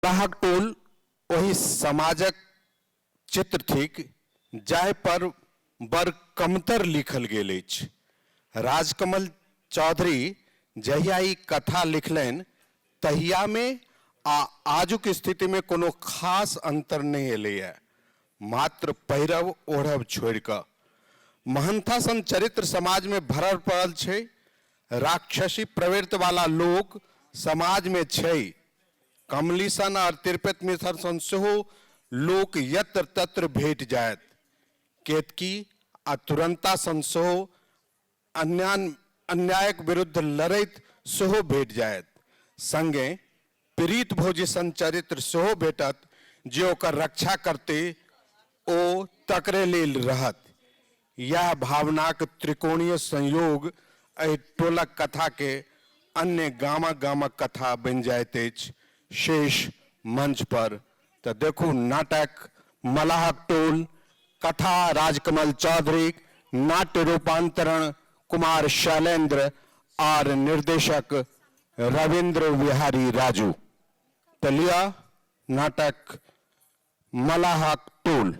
मलाहक टोल ओहि समाजक चित्र थिक जाहि पर बड़ कमतर लिखल गेल अछि। राजकमल चौधरी जहिया ई कथा लिखलनि तहियामे आ आजुक स्थितिमे कोनो खास अन्तर नहि एलैए, मात्र पहिरब ओढ़ब छोड़ि कऽ। महंथा सन चरित्र समाजमे भरल पड़ल छै, राक्षसी प्रवृत्तिवाला लोक समाजमे छै। कमली सन आर तिरपित मिसर सन सेहो लोक यत्र तत्र भेट जायत। केतकी आ तुरंता सन सेहो अन्यायक विरुद्ध लड़ैत सेहो भेट जायत। संगे प्रीत भौजी सन चरित्र सेहो भेटत जे ओकर रक्षा करते ओ तकरे लेल रहत। इएह भावनाक त्रिकोणीय संयोग एहि टोलक कथाकेँ अन्य गामक-गामक कथा बनि जाइत अछि। शेष मंच पर। तऽ देखू नाटक मलाहक टोल, कथा राजकमल चौधरीक, नाट्य रूपांतरण कुमार शैलेन्द्र आर निर्देशक रविन्द्र विहारी राजू। तऽ लिअ नाटक मलाहक टोल।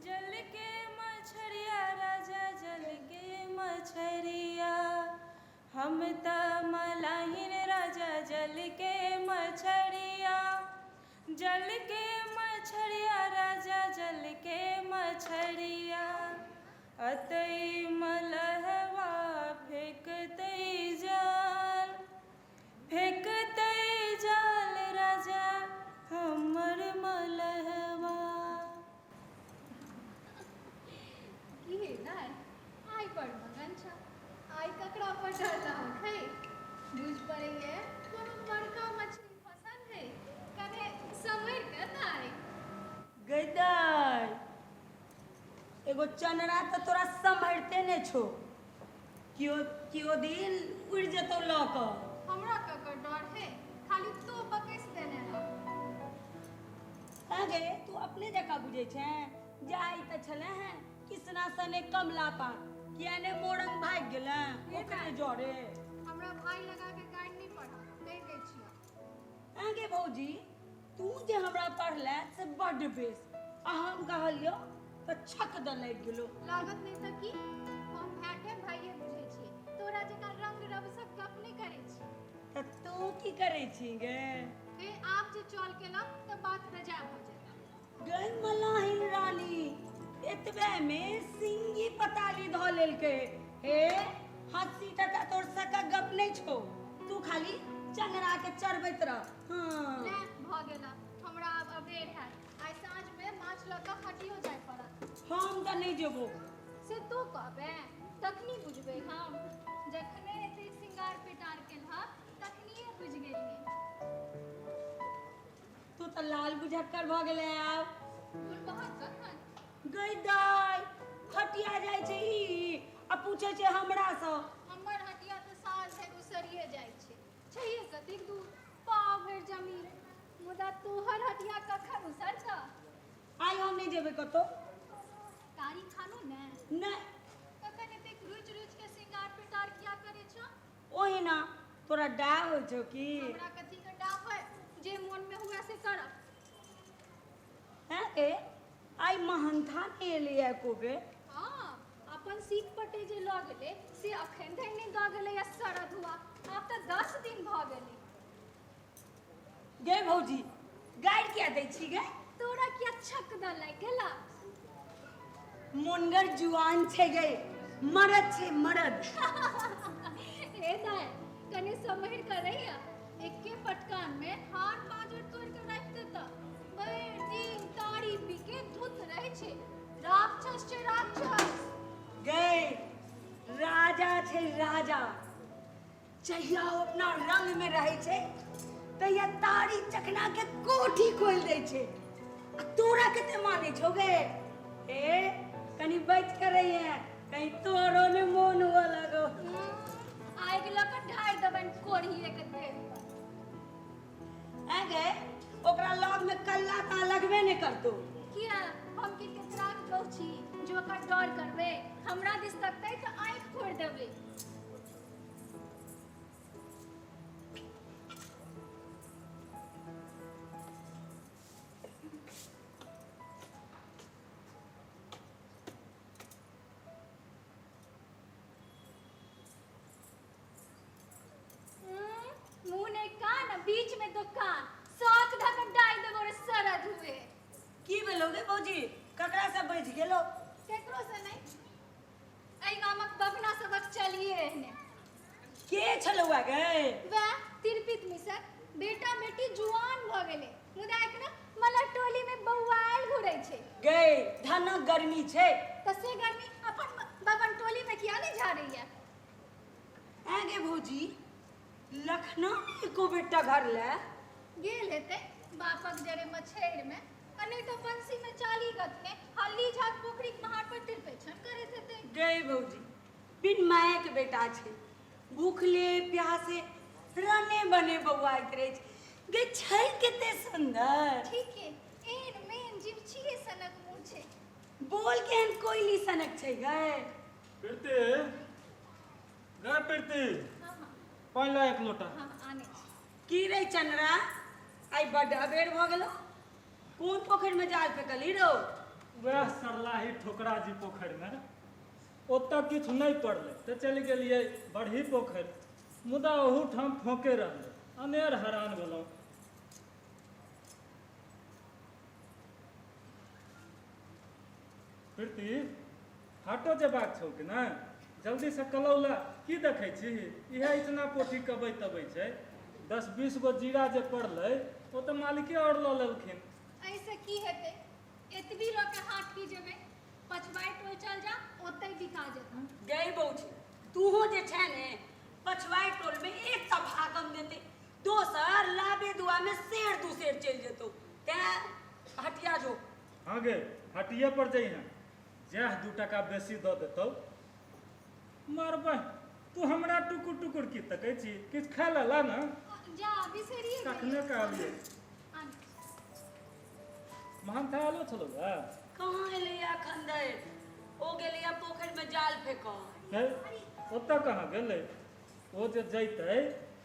जल के मछरिया राजा जल के मछरिया हम त मलाहिन राजा जल के मछरिया जल के मछरिया राजा जल के मछरिया अतई मलहवा फेंकतई जाल फेकतै जाल राजा हमर मलहवा। की हे दाय, आइ बड़ मगन छह। आइ ककरा पर डर लागक है? बुझि पड़ैए कोनो बड़का मछली फँसल है। कने सम्हरि कऽ दाय। गै दाय, एगो चनरा तऽ तोरा सम्हरिते ने छौ। केओ केओ दिन उड़ि जेतौ लऽ कऽ। हमरा ककर डर है, खाली तों बकसि देने रह। ऐं गे, तू अपने जकाँ बुझै छें? जाइ तऽ छलें हेँ किसना सने कमला पार, किए ने मोरंग भागि गेलें ओकरे जरे? हमरा भाइ लगा कऽ गारि नहि पढ़ह, कहि दै छियह। ऐं गे भौजी, तू जे हमरा पढ़लें से बड्ड बेस, आ हम कहलियौ तऽ छक दऽ लागि गेलौ। लागत नहि तऽ की? हम भायकेँ भाइये बुझै छियै। तोरा जकाँ रंग रभसक गप नहि करै छी। तऽ तू की करै छी गे? हे, आब जे चल केलह तऽ बात बेजाय भऽ जेतह। गै मलाहिन रानी, एतबेमे सिंगी पताली धऽ लेलकै। हे, 80 टका तोर सकक गप नहि छौ। तू खाली चंगराके चरबैत रह। हँ। ले, भऽ गेलह। हमरा आब अबेर हैत। आइ साँझमे माछ लऽ कऽ हटियो जाय पड़त। हम तऽ नहि जेबो। से तू कहबे तखनी बुझबै हम। जखने एतेक सिंगार पेटार केलह तखनिए बुझि गेलियै। तू तऽ लाल बुझक्कर भऽ गेलै आब। बुलबहक कखन? गै दाइ, हटिया जाइ छै ई आ पूछै छै हमरासँ। हमर हटिया तऽ साँझ धरि उसरिए जाइ छै। छैहे कतेक दूर, पाव भरि जमीन। मुदा तोहर हटिया कखन उसरतह? आइ हम नहि जेबै कतौ। तारी खानो ने? नहि। तखन एतेक रुचि रुचि के श्रृंगार पेटार किया करै छह? ओहिना। तोरा डाह होइ छौ की? हमरा कथी के डाह होय? जे मोन में हुए से करब। हैं ए, आइ महंथा नहि एलैए एको बेर। हँ, अपन सीख पटे जे लऽ गेलै से अखन धरि नहि दऽ गेलैए सरधुआ। आब तऽ 10 दिन भऽ गेलै। गे भौजी, गारि किया दै छी गे? तोरा किया छक दऽ लागि गेला? मोनगर जुआन छै गे, मरद छै मरद। हे दाय, कने सम्हरि कऽ रहिया, एके पटकान में हाड़ पाँजर तोड़ि कऽ राखि देता। भरि दिन ताड़ी पी के धुत रहै छै, राक्षस छै राक्षस। गे राजा छै राजा, जहिया ओ अपना रंग में रहै छै तहिया तारी चखना के कोठी खोलि दै छै। आ तोरा कते मानै छौ गे? ए कनी बचि के रहिहे, कहीं तोरो ने मोन हुअ लगो। आगि लऽ कऽ ढारि देबनि कोढ़िए के देह पर। ऐं गे, ओकरा लग में कल्ला ता लगबे ने करतो। किया हम की केकराक गौ छी जे ओकर डर करबै? हमरा दिस तकतै तऽ आँखि फोड़ि देबै। दोकान साथ धक डाइ देबो रे सरद हुए। की भेलौ गे भौजी, ककरा से बचि गेलौ? केकरो से नहीं, एहि गामक बभना सबक चलिए एहने। के छलौआ गे? वएह तिरपित मिसर बेटा बेटी जुआन भऽ गेलै, मुदा एखनो मलह टोली में बौआयल घुरै छै। गे धनक गर्मी छै। तऽ से गर्मी अपन बबन टोली में किया नहि झाड़ैया? ऐं गे भौजी, लखना एको बेटा घर ले गेल हेतै बापक जरे मछेर में, आ नहि तऽ बंसी में चाली गथने हल्ली झाक पोखरिक महार पर तिरपेछन करैत हेतै। गे भौजी, बिन माय के बेटा छै, भूखले प्यासे रने बने बौआइत रहै छै। गे छै कते सुंदर। ठीक है, एहन मेन जीव छियै सनक मुँह छै। बोल केहन कोयली सनक छै गे। प्रीति गे प्रीति, हाँ हाँ पानि ला एक लोटा। हाँ आने छी। की रे चनरा, आइ बड्ड अबेर भऽ गेलो, कोन पोखरि में जाल फेकली रौ? वएह सरलाही ठोकरा जी पोखरि में, ओतऽ किछु नहि पड़लै तऽ चलि गेलियै बड़ही पोखरि, मुदा ओहूठाम फोंके रहलै, अनेर हैरान भेलहुँ। प्रीति, हाटो जेबाक छौ कि नहि? जल्दी से कलौला। की देखै छी, इएह इतना पोठी कबै तबै छै। 10-20 गो जीरा जे पड़लै ओ तऽ मालिके आओर लऽ लेलखिन। एहिसँ की हेतै, एतबी लऽ के हाट की जेबै, पछबाइ टोल चल जा, ओतहि बिका जेतौ। गै बौजी, तूहो जे छै ने पछवाइ टोल में एक तऽ भागम देतै, दोसर लाबे दुआ में शेर दू शेर चलि जेतौ, तैं हटिया जो। हाँ गे, हटिये पर जइहें, जएह 2 टका बेसी दऽ देतौ। मारबै तू हमरा टुकुर टुकुर की तकै छी, किछु खाय लए ला ने। जा बिसरिए कखने कहलियै। आने। महंथा आलो छलौ गे? कहाँ एलैया एखन धरि, ओ गेलैया पोखरि में जाल फेकऽ। हे, ओतऽ कहाँ गेलै? ओ जे जैतै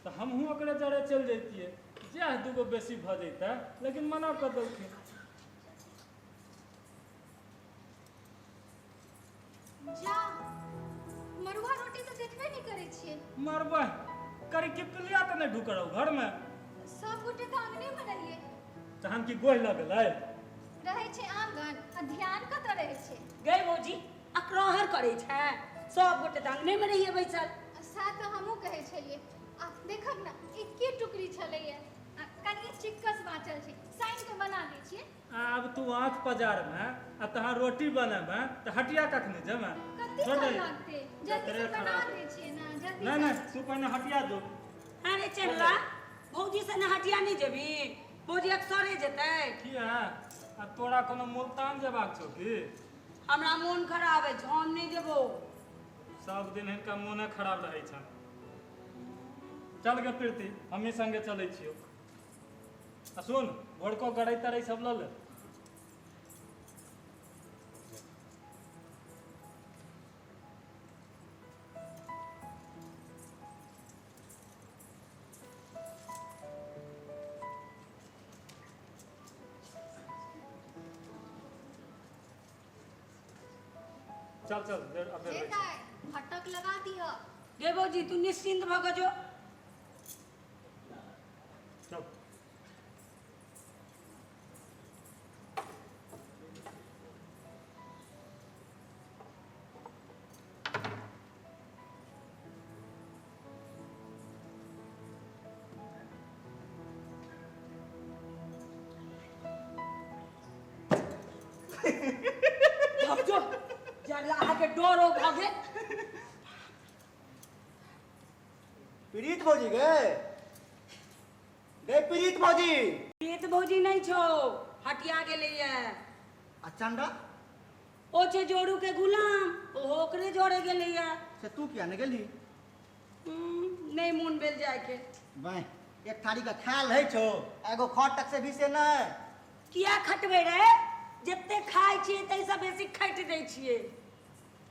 तऽ हमहूँ ओकरे जरे चलि जैतियै, जएह 2 गो बेसी भऽ जैतै, लेकिन मना कऽ देलखिन। जा, मरुआ रोटी तऽ देखबे नहि करै छियै। मारबै करी की पिलिया तऽ नहि ढुकरौ घरमे। सब गोटे तऽ आंगने मे रहियै। तहन की गोहि लऽ गेलै? रहै छै आंगन आ ध्यान कतऽ रहै छै? गै भौजी, अकराहर करै छै, सब गोटे तऽ आंगने मे रहियै बैसल। सएह तऽ हमहूँ कहै छलियै। आ देखब ने, एके टुकड़ी छलैया आ कनि चिक्कस बाँचल छै, सानि कऽ बना दै छियै। आब तू आँच पजारमे आ तहाँ रोटी बनेबै तऽ हटिया कखने जेबै? कते छोड़ काल दे। लागतै, जल्दी से तोरे बना खराब। दै छियै ने, जल्दी नहि से। नहि, तू पहिने हटिया जो। अरे चलला, भौजी से ने हटिया नहि जेबी, भौजी अक्सरे जेतै। किया, आ तोरा कोनो मुल्तान जेबाक छौ की? हमरा मोन खराब अछि, हम नहि जेबो। सब दिन हिनका मोने खराब रहै छनि। चल गे प्रीति, हमही संगे चलै छियौ। आ सुन, भोरको गड़ै तड़ै सब लऽ ले। चल चल, देर अबेर हे होइ छै। दाइ, फटक लगा दिह। गे भौजी, तू निश्चिंत भऽ कऽ जो। चल। जो जरला अहाँके डरो भऽ गेल। प्रीत भौजी गे, गे प्रीत भौजी। प्रीत भौजी नहि छौ, हटिया गेलैया। आ चंदा? ओ छै जोरू के गुलाम, ओहो ओकरे जोड़े गेलैया। से तू किया नहि गेलही? नहि मोन भेल जायके। बाँहि, एक थारी के खायल रहै छौ, एगो खट तक से भी से नहि। किया खटबै रे, जते खाइ छियै ताहिसँ बेसी खटि दै छियै।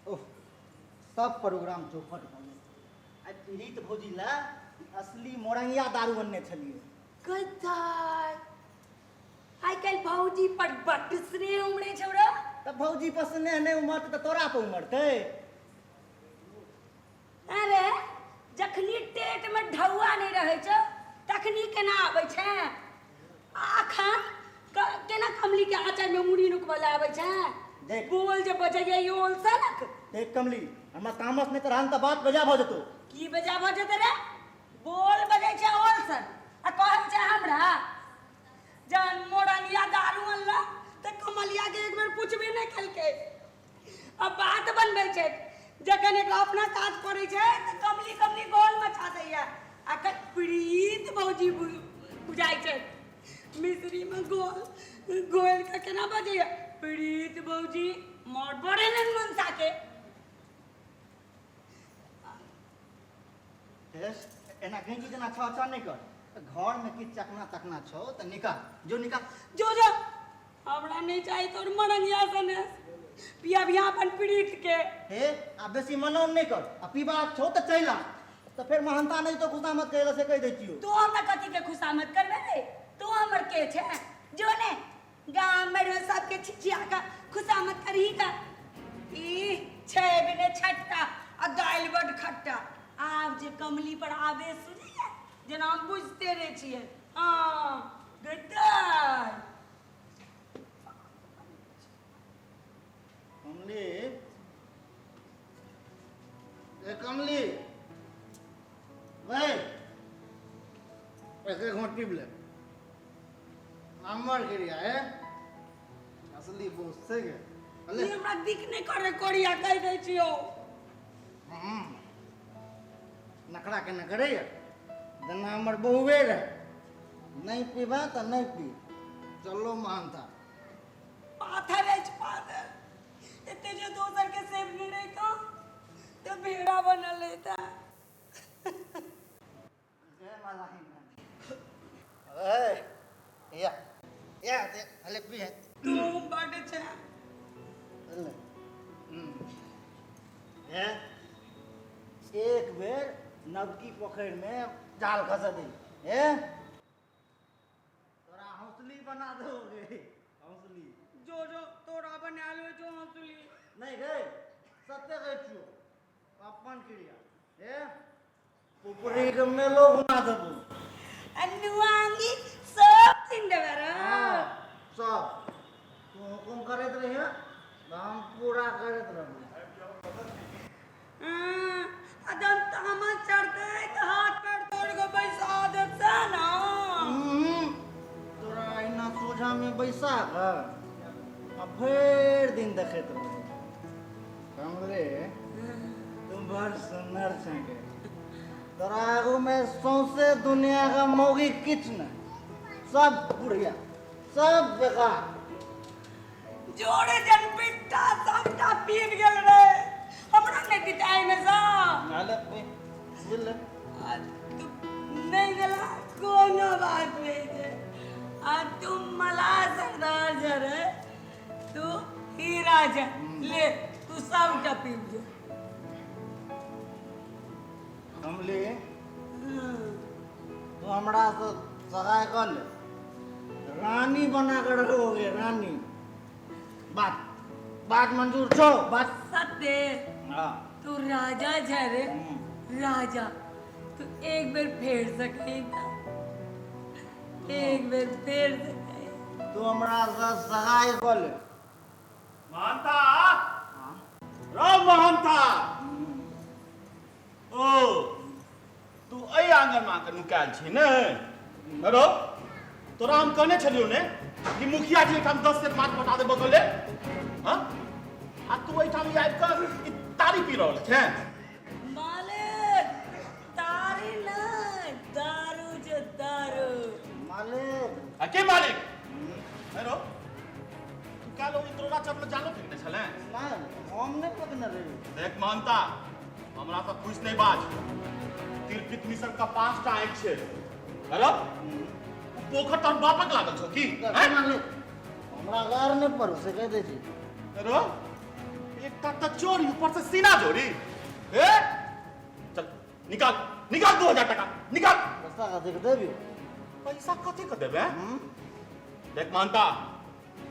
ओह, सब प्रोग्राम चौपट भऽ गेल। आइ पीड़ित भौजी लए असली मोरंगिया दारू अनने छलियै। कथाय आइ काल्हि भौजी पर बड्ड स्नेह उमड़ै छौ रे। तऽ भौजी पर स्नेह नहि उमड़तै तऽ तोरा पर उमड़तै? अरे जखनी टेट में ढौआ नहीं रहे छौ तखनी नीक केना आबै छै आ अखन केना कमली के आँचर में मुड़ी नुकबै लए आबै छै देख। बोल जे बजैया ई ओल सनक। देख कमली, हमरा तामस नहि चढ़ा तऽ बात बजा भऽ जेतौ। की बजा भऽ जेतै रे? बोल बजै छै ओल सन आ कहै छै हमरा जहन मोरनिया दारू अनला तऽ कमलिया के एक बेर पुछबे नहि केलकै। आ बात बनबै छै जखन एकरा अपना काज पड़ै छै तऽ कमली कमली गोल मचा दैया आ प्रीत भौजी बुझाइ छै मिश्रीमे गोल गोल के केना बजैया प्रीत भौजी मोर बड़े ने मनसा के। एना कहीं की जेना छह छह नहि कर, घर में किछु चकना तकना छौ तऽ निकाल, जो निकाल। जो जो, हमरा नहीं चाही तोर मरंगिया सने पिया बिया अपन प्रीत के। हे आ बेसी मनौन नहि कर, आ पीबाक छौ तऽ चलि आ, तऽ फेर महानता नहि तो खुशामद करै से कहि दै छियौ। तू हमरा कथी के खुशामद करबे रे? तू हमर के छै? जो ने गाम में रह सबके छिछिया का खुशामद करही का। ई छै बिने छट्टा आ दालि बड खट्टा। आब जे कमली पर आवेश सुझैया जेना हम बुझते रहै छियै। हाँ गद्दार। कमली, ए कमली, भाई एक घोंट पीब ले, नंबर क्रिया है असली बोस से गे। ई हमरा दिख नहि करे कोरिया कहि दै छियौ। नखरा के न करैया जेना हमर बहुए रहे, नहीं पीबा तऽ नहीं पी, चलो महानता। पाथर अछि पाथर, एते जे दोसर के सेब नहि रहितौ तऽ भेड़ा बनल रहिता। या या अले पी है तू बड छै। हे एक बेर नवकी पोखरि में जाल खसा दे, हे तोरा हौसली बना दोगे हौसली। जो जो तोरा बना लो जो हौसली। नहीं गे सत्य कहै छियौ, अपन क्रिया हे पुपरी के मेलो घुमा देबो। अनुआंगी सब दिन देबे रे। हाँ, सब तू हुकुम करैत रहिहे हम पूरा करैत रहबो। आ जब तामस चढ़तै तऽ हाथ पैर तोड़ के बैसा देतै ना। तोरा अहिना सोझा में बैसा कऽ आ भरि दिन देखैत रहबो। कमले तू बड़ सुन्नर छे गे, तोरा आगू में सौंसे दुनिया का मौगी किछु नहीं, सब बुढ़िया सब बेकार। जोड़े जन पिट्टा सबटा पीब गेल रे, हमरा नहीं दिताई में सा। नाले पी बुझले। आ तू नहीं गेला कोनो बात नहीं छे। आ तू मला सरदार जे रे, तू हीरा जे, ले तू सबटा पीब जो। कमली तू हमरा से सगाई कर ले, रानी बना कर रहोगे रानी। बात बात मंजूर छो? बात सत्य। हाँ। तू राजा छे रे राजा, तू एक बेर फेर सकै ना, एक बेर फेर सकै। तू हमरा से सगाई कर ले। महंता, राम महंता, ओ तू एहि आंगन में आके नुकायल छी ने? हेलो तोरा हम कहने छलियौ ने कि मुखिया जी एहिठाम 10 सेर माछ पटा देबो के लेल, हाँ? आ तू एहिठाम आबि कऽ ई तारी पी रहल छे? मालिक तारी नहीं, दारू जे दारू। मालिक। आ के मालिक? हेलो तू काल्हि ओहि तोरा चप में जालो फेंकने छले? नहीं, हम नहीं फेंकने रही। देख महंता, हमरा से पूछ नहीं बाज, तिरपित मिश्र का 5टा आँखि छै। हेलो पोखर तोहर बापक लागल छौ की? मालिक हमरा गार नहीं पड़ो से कहि दै छी। हेलो एकटा तऽ चोरी ऊपर से सीना जोड़ी। ए चल निकाल निकाल 2000 टका निकाल। पैसा कथी के देबी? पैसा कथी के देबे? देख महंता,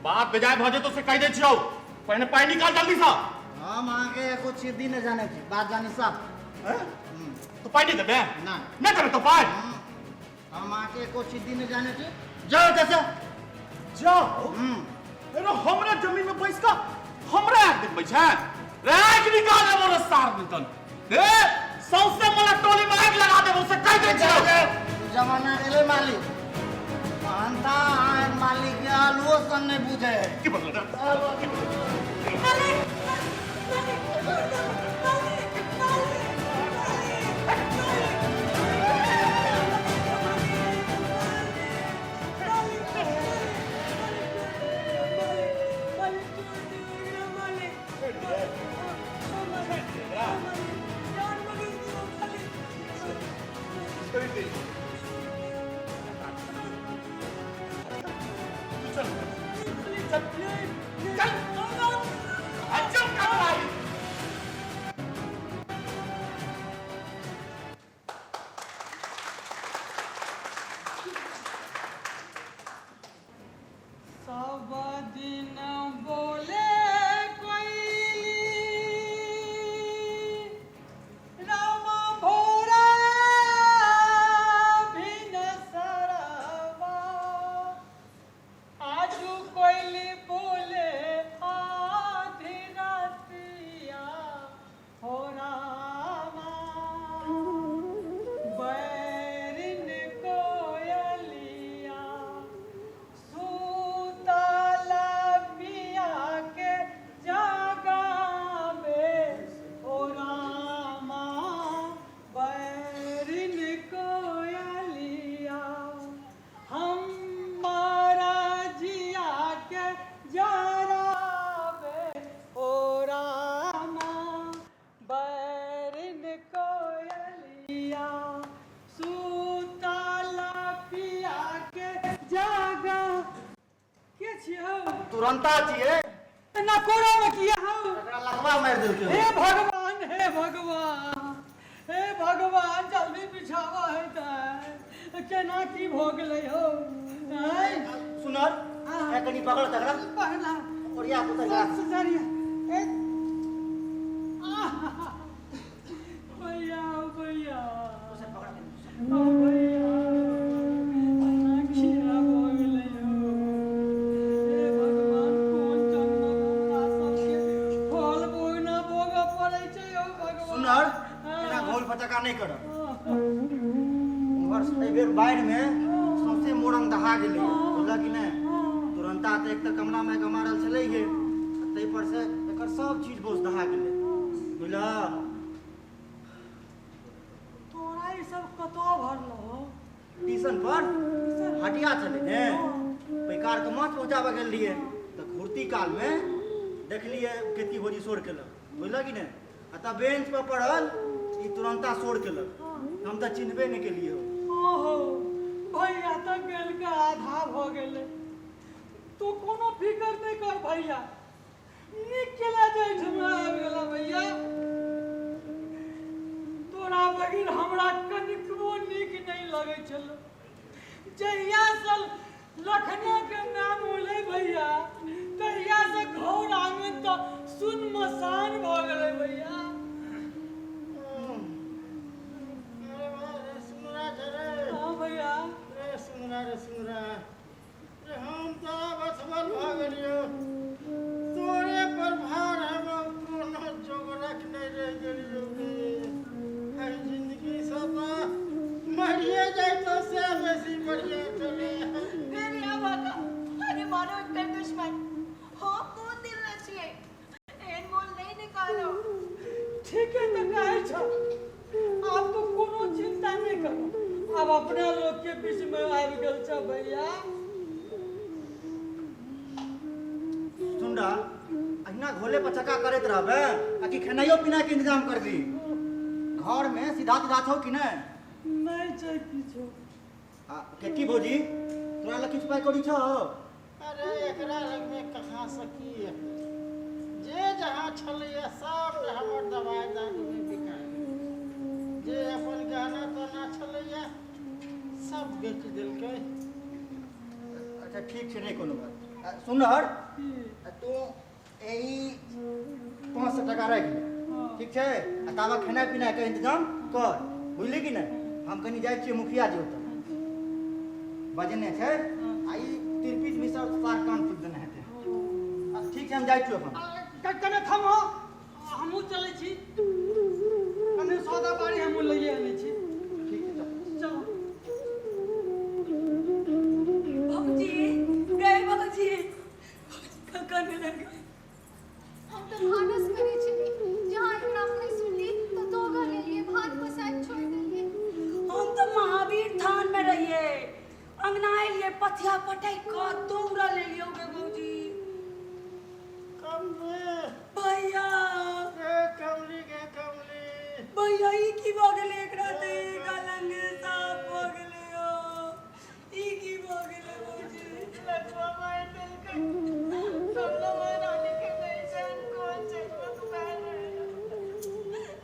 बात बेजाय भऽ जेतौ से कहि दै छियौ, पहिने पाइ निकाल जल्दी सँ। हम अहाँके एको छिद्दी नहि जानै छी, बात जानी साफ। तू पाइ नहि देबे? नहि। नहि देबे तो पाइ? हम अहाँके एको सिद्धि नहि जानै छी। जाउ एतऽसँ। जाओ। अरे हमरा जमीन में बैस कऽ हमरा आँखि देखबै छै? रे आँखि निकाल देबो रे सार नितन। रे सौंसे मला टोली में आगि लगा देबो से कहि दै जाउ छियौ। जाउ, जमाना गेलै मालिक। महानता अहाँ मालिक के आलुओ सन नहि बुझै है। की बदल रे? चल चल चल चल कटवाई। सब दिन बोले कोइली रामा भोरा भिन सरवा, आजू कोइली बोले आधी रातिया हो रामा, बैरिन कोयलिया सुतल पिया के जगावे ओ रामा, बैरिन कोयलिया हमारा जिया के जरावे ओ रामा, बैरिन कोयलिया सुतल पिया के जगा। के छियौ? तुरंता छियै। एना कोरामे किया हौ? एकरा लकवा मारि देलकै। हे भगवान, हे भगवान, हे भगवान, जल्दी बिछावा है तऽ केना की भऽ गेलै हौ? आँय? सुनर ए कनि पकड़ तकरा। पहला ओरिया पुतर करा। सुसरिया ए आहा, भैया ओ भैया ओ भैया, एना किया भऽ गेलै हौ? हे भगवान, कोन जन्मक हमरा सबके फल भोगना भोगऽ पड़ै छै हौ भगवान। सुनर, एना घोल फटका नहि कर। उम्हर एहि बेर बाढ़िमे सौंसे मोरंग दहा गेलै, बुझलह कि नहि? तुरंता तऽ एक तऽ कमला मायके मारल छलै हे, ताहि पर से एकर सब चीज बोझ दहा गेलै, बुझलह? तोरा ई सब कतऽ भरलो हौ? ट्यूशन पर हटिया छलै ने, पैकारके माछ पहुँचाबऽ गेल रहियै तऽ घुरती कालमे देखलियै केतकी भौजी शोर केलक, बुझलह कि नहि? आ तब बेंच पर पड़ल ई तुरंता शोर केलक, हम तऽ चिन्हबे नहि केलियै हौ। ओहो भैया, तऽ गेल के आधा भऽ गेलै। तू कोनो फिकर नहि कर भैया, नीक केला जे एहिठमा आबि गेला भैया। तोरा बगैर हमरा कनिकबो नीक नहि लगै छल। जहिया से लखना के नाम होलै भैया, तहिया से घर आंगन तऽ सुनमसान भऽ गेलै भैया। अरे वाह रे सुनरा रे। हाँ भैया। रे सुनरा रे सुनरा रे, हम तऽ बचबल भऽ गेलियौ। तोरे पर भार हम कोनो जोगरक नहि रहि गेलियौ गे। एहि जिंदगी सँ तऽ मरिए जाइतौ से बेसी बढ़िया छलै। भेड़िया बाका, अरे मानो एकर दुश्मन हम कोन दिन ले छियै? एहन बोल नहीं निकालो। ठीक है तऽ कहै छौ, आब तो कोनो चिंता नहीं करो, आब अपना लोग के बीच में आबि गेल छ भैया। सुनरा, अहिना घोले पचक्का करैत रहबे आ कि खेनाइयो पीनाइ के इंतजाम करबी? घर में सीधा तीधा छौ कि नहि? नहीं छै किछो। आ केतकी भौजी, तोरा लग किछु पाइ कौड़ी छौ? अरे एकरा लगमे कहाँ से की हेतै? जे जहाँ छलैया सब हमर दवाइ दारूमे बिका गेल। जे अपन गहना तहना छलैया सब बेच देलकै। अच्छा ठीक छै, नहि कोनो बात। सुनहर, तू एहि 500 टका राखि ले, ठीक छै? आ ताबे खेनाइ पिनाइके इंतजाम कर, बुझली कि नहि? हम कनि जाइ छियै मुखिया जी ओतऽ। बजेने छै आ ई तिरपित मिसर सार कान फूट देने हेतै। आ ठीक छै, हम जाइ छियौ एखन। कने थमहो, हमहूँ चलै छी, कने सौदा बाड़ी हमहूँ लैए आनै छी। ठीक छै, चल। चलो। भौजी गए, भौजी कखन लगे? हम तऽ भानस करै छली, जहाँ एकरा अपने सुनली तऽ दोगल एलियै, भात पसारि छोड़ि देलियै। हम तऽ महावीर थान में रहियै, अंगना एलियै, पथिया पटकि कऽ दौड़ल एलियै गे भौजी। कमली। भैया। गे कमली, गे कमली। भैया, ई की भऽ गेलै एकरा? तऽ एक अलंग साफ भऽ गेलै यौ। ई की भऽ गेलै भौजी? लखवा मारि देलकै। कमला महारानी के बैसन कोन चश्मा के पहन रहे,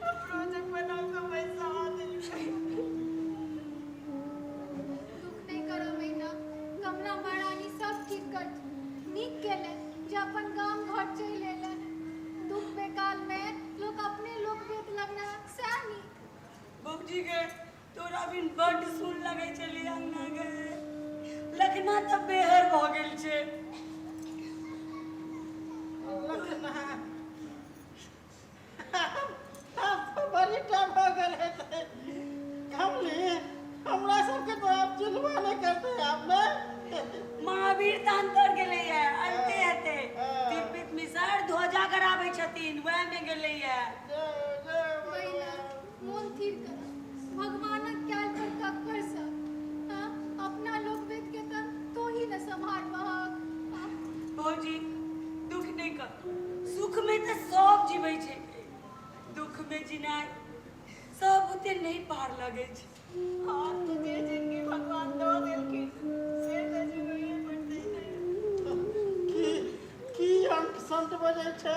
अब प्रोजेक्ट बना के पैसा आ देलकै। दुख नहि करऽ मैना, कमला महारानी सब ठीक करथि। नीक केलनि जे अपन गाम घर चलि एलनि। दुख बेकाल में लोक अपने लोक वेद लग रहए सएह नीक। भौजी गे, तोरा बिन बड्ड सुन लगै छलै अंगना गे। लखना तऽ बेहर भऽ गेल छै। लखना आब तऽ बड़ी टा भऽ गेल हेतै। कमली, हमरा सबके तऽ आब चिन्हबो नहि करतै आब ने। महावीर थान तर गेलैया, अबिते हेतै। हँ। तिरपित मिसर ध्वजा गराबै छथिन, वएह में गेलैया। जय जय मैना, भगवान। मोन थिर कर, भगवानक कैल पर कक्कर सब। हाँ, अपना लोक वेद के तऽ तू ही ने सम्हारबहक। हाँ। भौजी, दुख नहि कर। सुख में तऽ सब जीबै छै, दुख में जिनाइ सब बुते नहि पार लगै छै। आब तऽ जे जिंदगी भगवान दऽ देलखिन से तऽ जीबैए पड़तै ने। की की अंट संट बजै छै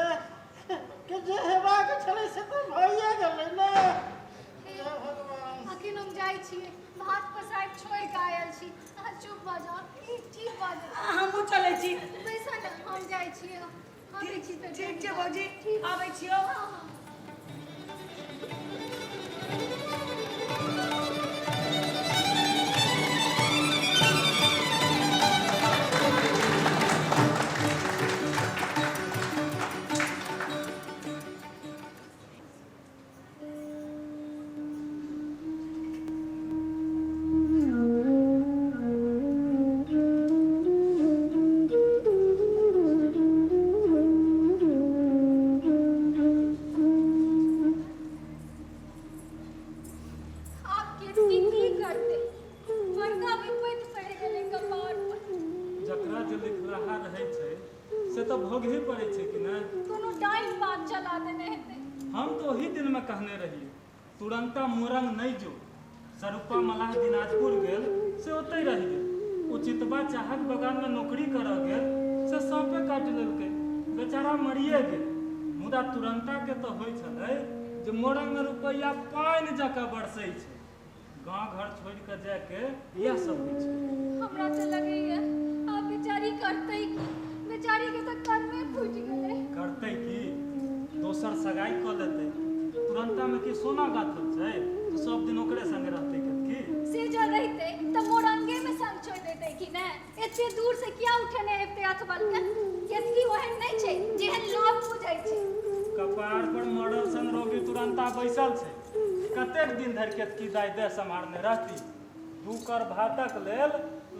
के? जे हेबाक छलै से तऽ भइए गेलै ने। हे, जय भगवान। अखन हम जाइ छियै, भात पसारि छोड़ि कऽ आयल छी। अहाँ चुप भऽ जाउ, ई ठीक भऽ जेतै। हमहूँ चलै छी। बैसऽ ने, हम जाइ छियै, आबै छी फेर। ठीक छै भौजी। ठीक। आबै छियौ। हँ हँ। आब केतकी की करतै? बड़का विपत्ति पड़ि गेलै कपार पर। जकरा जे लिखलाहा रहै छै से तऽ भोगही पड़ै छै कि नहि? कोनो डाइन बात चला देने हेतै। हम तऽ ओही दिनमे कहने रहियै, तुरन्ता मोरंग नहि जो। सरुपा मलाह दिनाजपुर गेल से ओतहि रहि गेल। उचितबा चाहक बगानमे नौकरी करऽ गेल से साँपे काटि लेलकै, बेचारा मरिए गेल। मुदा तुरन्ताके तऽ होइ छलै जे मोरंगमे रुपैआ पानि जकाँ बरसै छै। गाँव घर छोड़ि कऽ जायके इएह सब होइ छै। हमरा तऽ लगैया आब बेचारी करतै की? बेचारी के तऽ कर्मे फूटि गेलै। करतै की, दोसर सगाई कऽ लेतै। तुरन्तामे की सोना गाँथल छै तऽ सब दिन ओकरे संगे रहतै केतकी? से जँ रहितै तऽ मोरंगे मे संग छोड़ि देतै कि ने? एते दूर से किया उठेने अबितै अथबल के? केतकी ओहन नहि छै जेहन लोक बुझै छै। कपार पर मरल सन रोगी तुरन्ता बैसल छै। कतेक दिन धरि केतकी दाइ देह सम्हारने रहती? दू कर भातक लेल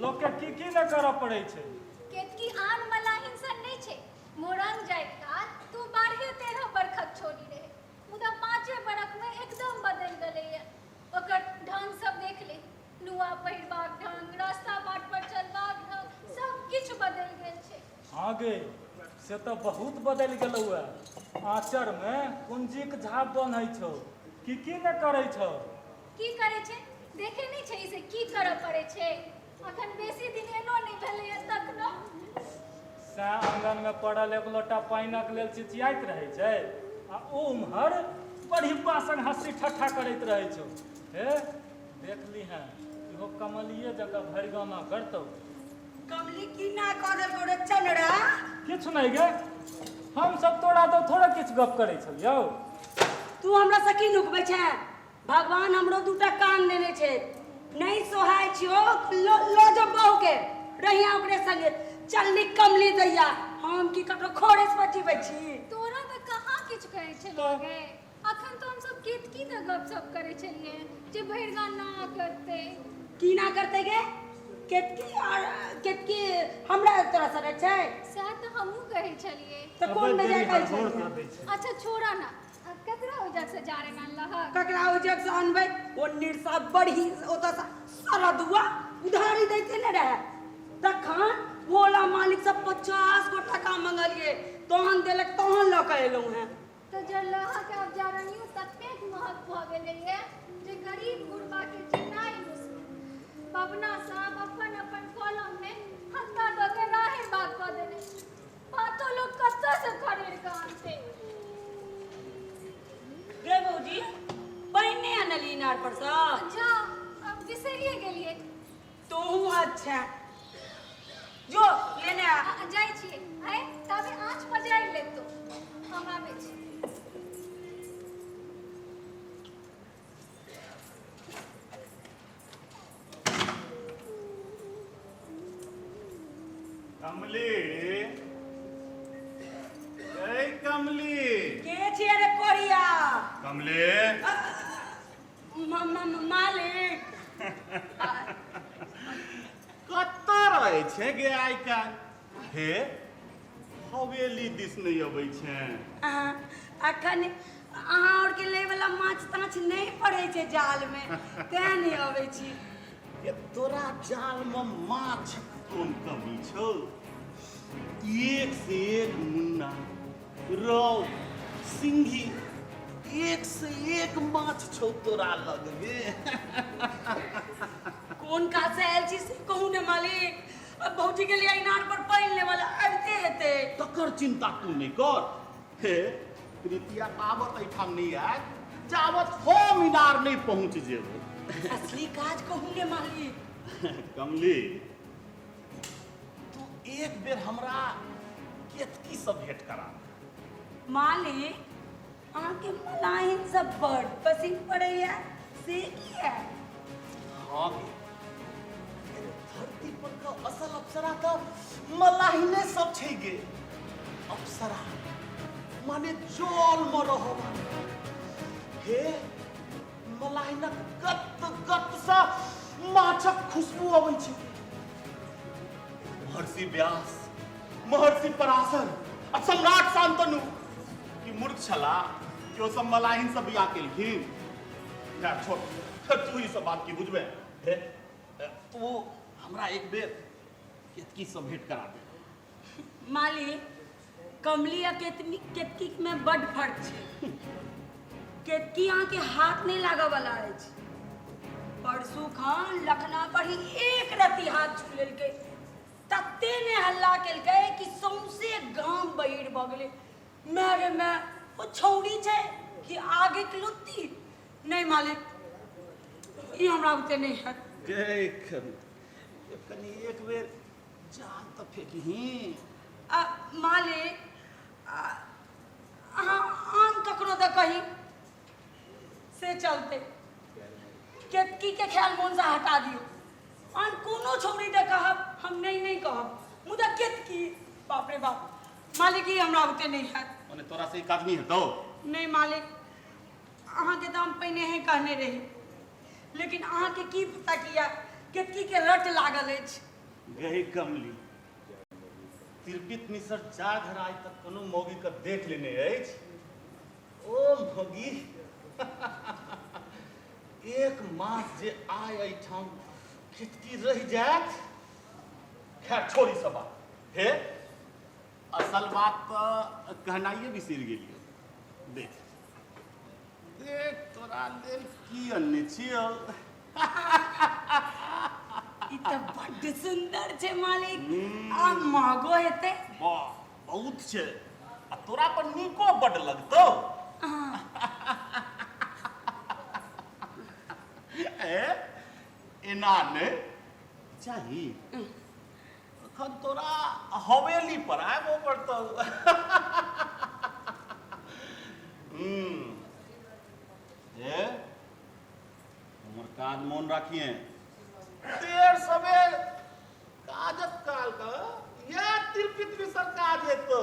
लोकके की की नहि करऽ पड़ै छै। केतकी आन मलाहिन सन नहि छै। मोरंग जाइत काल तू 12-13 बरखक छोरी रहे, मुदा 5 बरख मे एकदम बदलि गेलैए। ओकर ढंग सब देख ले, नुआ पहिरबाक ढंग, रास्ता बाट पर चलबाक ढंग, सब किछु बदलि गेल छै। हँ गे, से तऽ बहुत बदलि गेलौ ए। आँचरमे कुंजीक झाप बन्है छौ, की की ने करै छौ। की करै छै? देखे नहि छही से की करऽ पड़ै छै? अखन बेसी दिन एनो नहि भेलैए तखनो। सएह आँगनमे पड़ल एक लोटा पानिक लेल चिचियाइत रहै छै आ ओ उम्हर बढ़िब्बा संग हँसी ठट्ठा करैत रहै छौ। हे, देख लीहें, इहो कमलिये जकाँ भरिगाना करतौ। कमली की ना कऽ देलकौ रे चनरा? किछु नहि गे, हम सब तोरा तऽ थोड़े किछु गप करै छलियौ। तू हमरा से की नुकबै छै? भगवान हमरो दूटा कान देने छै, नहीं सोहाय छियो, लो लो जो बहू के रहिया ओकरे संगे। चलनी कमली दैया, हम की ककरो खोरे से बचिबै छी? तोरा तऽ कहाँ किछु कहै छलियै गे। अखन तऽ हमसब केतकी दऽ गपशप करै छलियै जे भरि गाम ना करतै। की ना करतै गे केतकी? और केतकी हमरा तोरा सने छै? सएह तऽ हमहूँ कहै छलियै। तऽ कोन बेजाय कहै छलियै? अच्छा छोड़ा ना, ककरा ओजग से जारन अनलहक? ककरा ओजग से अनबै? ओ निरसा बढ़ी ओतऽ से सरदुआ उधारी दैते ने रहे, तखन भोला मालिक से 50 गो टका मंगलियै, तहन देलक, तहन लऽ कऽ एलहुँ हेँ। तऽ जरलहा के आब जारनियो ततेक महग भऽ गेलैए जे गरीब गुरबा के जीनाइ मुश्किल। पबना सब अपन अपन कलम मे हत्ता दऽ के राहे बाग कऽ देने छै। पातो लोक कतऽ से खरीद कऽ आनतै? गे भौजी, पानि नहि अनली इनार पर सँ? जा, अब बिसरिए गेलियै। तोहूँ अच्छा जो लेने आ। जाइ छियै। आइ ताबे आँच पजारि लेतो, हम आबै छी। कमली जय कमली। के छियै रे कोरिया? कमली। मालिक। कतऽ रहै छै गे आइ काल्हि? हे, हवेली दिस नहि अबै छै? अहाँ अखन अहाँ आओरके लैवला माछ ताछ नहि पड़ै छै जालमे, तें नहि अबै छी। ये तोरा जालमे माछक कोन कमी छौ? एक से एक मुन्ना, रौ, सिंघी, एक से एक माछ छौ तोरा लग गे। कोन काज से आयल छी से कहू ने मालिक। अब भौजी के लिए इनार पर पानि लेवल आबिते हेतै। तकर चिंता तू नहि कर। हे, प्रीतिया ताबत एहिठाम नहि आयत जाबत हम इनार नहि पहुँच जेबै। असली काज कहू ने मालिक। कमली, तू एक बेर हमरा केतकी से भेंट करा। मालिक, अहाँके मलाहिन सब बड़ पसिन पड़ैया, से किया? हाँ गे, अरे धरती पर के असल अप्सरा तऽ मलाहिने सब छै गे। अप्सरा माने जल में रहब। हे, मलाहिनक गत गत सँ माछक खुशबू अबै छै। महर्षि व्यास, महर्षि पराशर आ सम्राट शांतनु की मूर्ख छला कि ओ सब मलाहिन से बियाह केलखिन? खैर छोड़, तू ई सब बात की बुझबे। हे, तू हमरा एक बेर केतकी से भेंट करा दे। मालिक, कमली आ केतनी केतकी में बड फर्क छै। केतकी अहाँके हाथ नहि लागऽ वाला अछि। परसू खान लखना पर ही एक रत्ती हाथ छू लेलकै, तते ने हल्ला केलकै कि सौंसे गाम बहिर भऽ गेलै। माय रे माय, ओ छौड़ी छै कि आगे के लुत्ती? नहि मालिक, ई हमरा बुते नहि हैत। गे कनी एक बेर जाल तऽ फेकही। आ मालिक, अहाँ आन ककरो दऽ कही से चलते, केतकी के ख्याल मोनसँ हटा दियौ। आन कोनो छौड़ी दऽ कहब हम नहि नहि कहब, मुदा केतकी, बाप रे बाप मालिक, ई हमरा बुते नहि हैत। मने तोरा से ई काज नहि हेतौ? नहि मालिक, अहाँके तऽ हम पहिने ही कहने रही, लेकिन अहाँके की पता किया केतकी के रट लागल अछि। गई कमली, तिरपित मिसर जा घर आइ तक कोनो मौगी के देख लेने अछि, ओ मौगी एक मास जे आइ एहिठाम केतकी रहि जायत। खैर छोड़ ई सब बात। हे, असल बात तऽ कहनाइए बिसरि गेलियै। देख देख, तोरा लेल की अनने छियौ। ई तऽ बड्ड सुन्दर छै मालिक, आ महगो हेतै। वाह, बहुत छै, आ तोरा पर नीको बड्ड लगतौ। ए, एना नहि चाही, अखन तोरा हवेली पर आबो पड़तौ। ए, हमर काज मोन राखिए। देर सवेर काजक काल के या तिरपित मिसर काज हेतौ।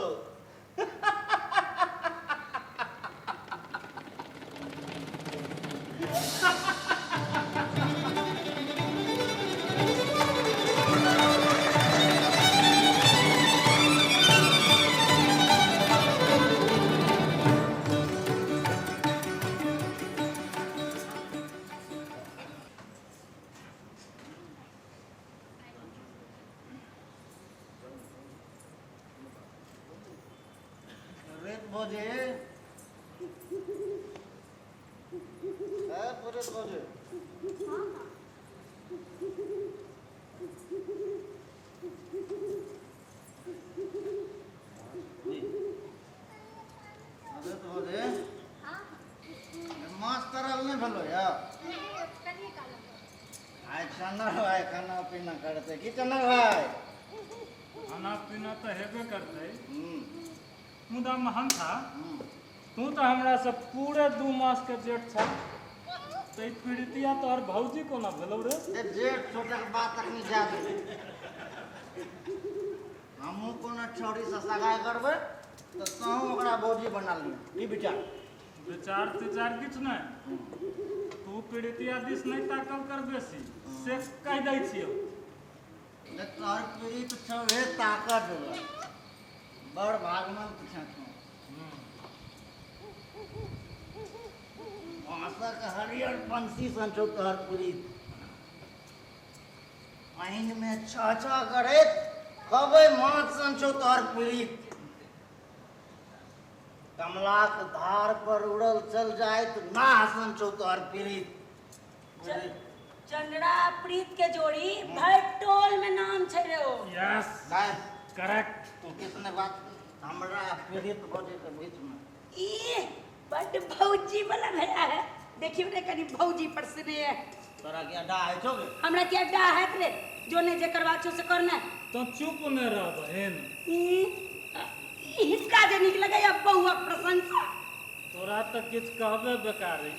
रेत भौजी, ए पुरेत भौजी। हाँ हाँ। रेत भौजी। हाँ। माछ तरल नहि भेलो यऽ? नहीं, कनिए काल लगतै। आइ चन्नर भाइ खाना पीना करतै की चन्नर भाइ? खाना पीना तऽ हेबे करतै। हूँ। मुदा महंथा, हूँ। तू तऽ हमरा से पूरे 2 मास के जेठ छ, तऽ ई पीड़ितिया तोहर भौजी कोना भेलौ रे? ए जेठ छोटक बात अखनी जा दे। हमहूँ कोनो छौड़ीसँ सगाइ करबै तऽ तहूँ ओकरा भौजी बना लिअ, की विचार? विचार तिचार किछु नहि, तू पीड़ितिया दिस नहि ताकल कर बेसी, से कहि दै छियौ। जे तोहर पीड़ित छौ हे ताकत देबऽ, बड़ भागमंत छँ तू। बाँसक हरियर पंसी सन छौ तोहर पीड़ित, पानिमे छह छह करैत कबै माछ सन छौ तोहर पीड़ित, कमलाक धार पर उड़ल चल जाइत नाह सन छौ तोहर पीड़ित। चंद्रा प्रीत के जोड़ी भर टोल में नाम छै रे ओ। यस। नहीं। करेक्ट। तू किसने बात हमरा पीड़ित भौजी के बीच में। ई बड भौजी वाला भैया है, देखियो रे कनी भौजी पर स्नेह है। तोरा की अड्डा है छौ गे? हमरा की अड्डा है रे, जो ने जे करबाक छौ से करना। तो चुप ने रह बहन। ई हिनका जे नीक लगैया बौआ प्रशंसा। तोरा तऽ किछु कहबे बेकार है।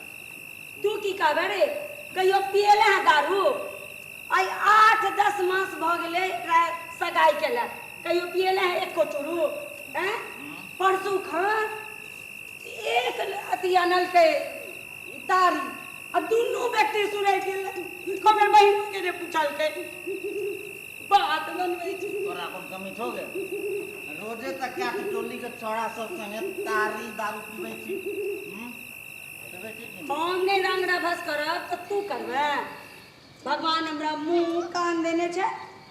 तू की कहबे रे, कहियो पियले है दारू? आइ 8-10 मास भऽ गेलै एकरा सगाई केला, कहियो पियले है एको चूरू? हैं? परसू खान एक अथी अनलकै तारी आ दुनू व्यक्ति सुनै गेल, खबर बहिन के ने पूछलकै, बात बनबै छै। तोरा कोन कमी छौ गे? रोजे तऽ कए टोली के छौड़ा सब संगे तारी दारू पीबै छी। पीबै छी कि नहि? हम नहि रंग रभस करब तऽ तू करबे? भगवान हमरा मुँह कान देने छै,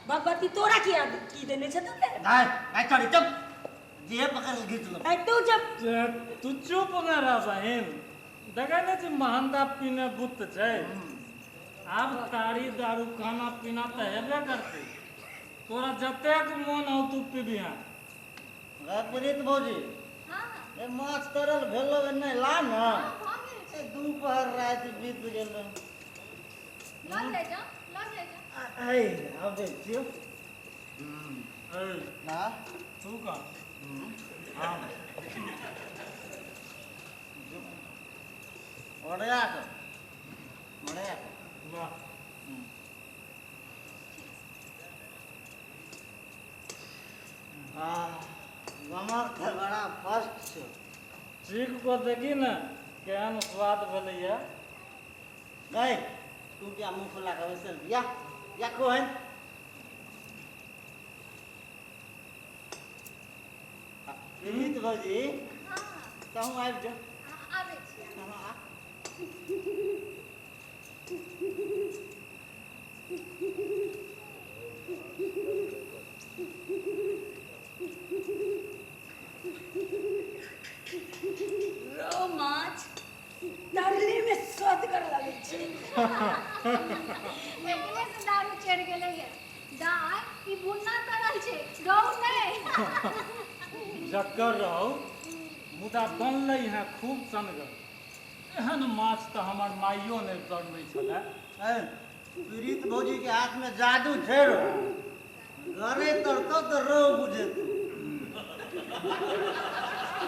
भगवती तोरा किया की देने छै तोरे? नहीं, नहीं चढ़ी, चुप। जे पकड़ के घीच लो। ए, तू चुप। तू चुप न रह बहिन, देखै नहि छी महंता पीने बुत छै। आब तारी दारू खाना पीना तऽ हेबे करतै, तोरा जतेक मोन हौ तू पीबिहें। गे प्रीत भौजी। हाँ हाँ। ए माछ तरल भेलो नहि ला ने। हाँ, भऽ गेल छै। ए दुपहर राति बीत गेल। लऽ ले जाओ, लऽ ले जाओ। ऐ आबै छियौ। ऐ ना। तू कह। हाँ। ओढ़िया कऽ, ओढ़िया कऽ। वाह। गमक तऽ बड़ा फर्स्ट छौ। चीख को देखी ने केहन स्वाद भेलैया। गै तू किया मुँह फुला कऽ बैसल छी? या या कोहन। प्रीत भौजी। हाँ हाँ। तहूँ आबि जो। आबै छी। हाँ, आ। रौ माछ तरले में स्वादगर लगै छै। एकरे से दारू चढ़ि गेलैया। दाय, ई भुन्ना तरल छै, रहु नहि। जक्कर रहौ, मुदा बनलै हेँ खूब सनगर। एहन माछ तऽ हमर माइयो नहि बनबै छलै। ऐ प्रीत भौजी के हाथ में जादू छै रौ, गरे तरतौ तऽ रौ बुझेतौ।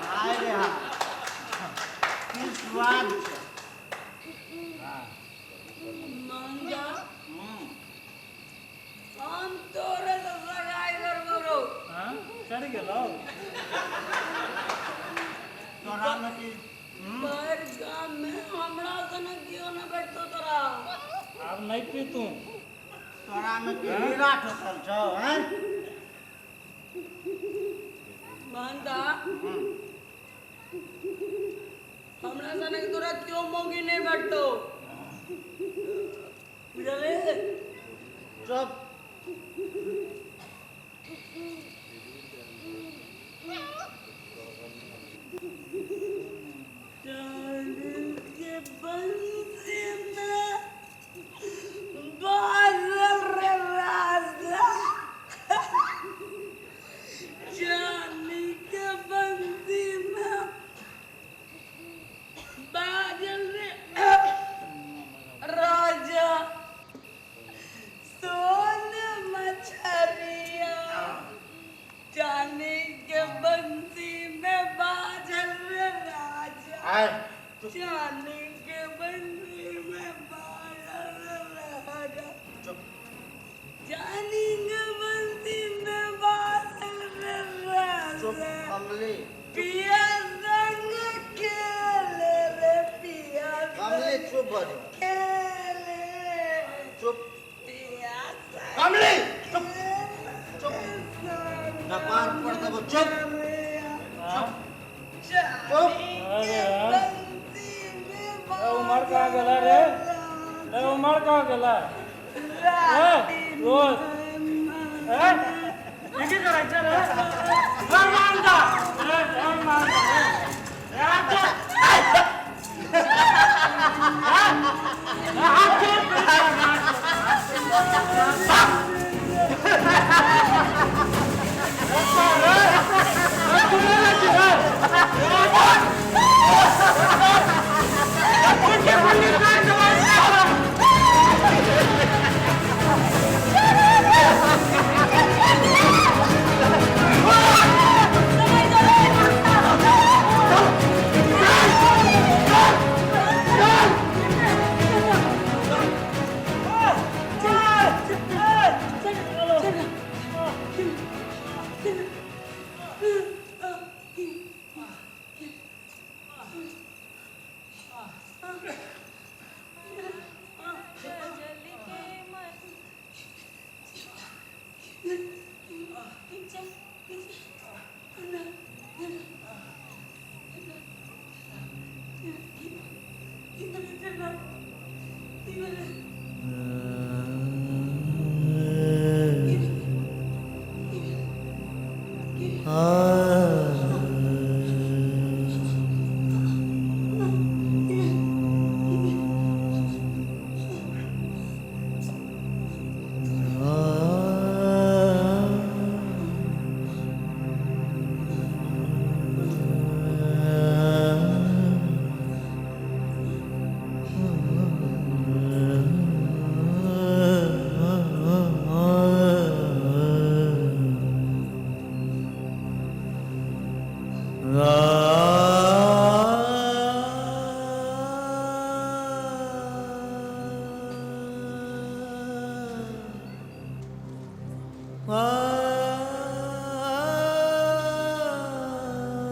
हाय रे हाय, की स्वाद छै। मांजा। हूँ। गेलौ? तोरा में की भरि गाम में हमरा सनक केओ नहि भेटतौ तोरा। आब नहि पी तू। तोरा में की हीरा ठोकल छौ हैं? मानता हमरा सनक तोरा केओ मौगी नहि भेटतौ, बुझले? चुप। चांदी के बंसी में बाजल रे राजा, चांदी के बंसी में बाजल रे राजा, सोन मछरिया, चांदी के बंसी में बाजल रे राजा, आय चांदी के बंसी में बाजल रे राजा, चुप। चांदी के बंसी में बाजल रे चुप राजा, कमली। पिया संग खेले रे पिया कमली संग चुप भऽ जो। खेले चुप पिया संग कमली चुप चुप कपार पर देबो। चुप हाँ? चुप। अरे यार। ए, उमर कहाँ गेला रे? ए, उमर कहाँ गेला? ए, रोज। ए, ई की करै छै रे? ए, मानता। ए, ए, मानता। ए, ए, चुप। ए, ए, हाथ छोड़।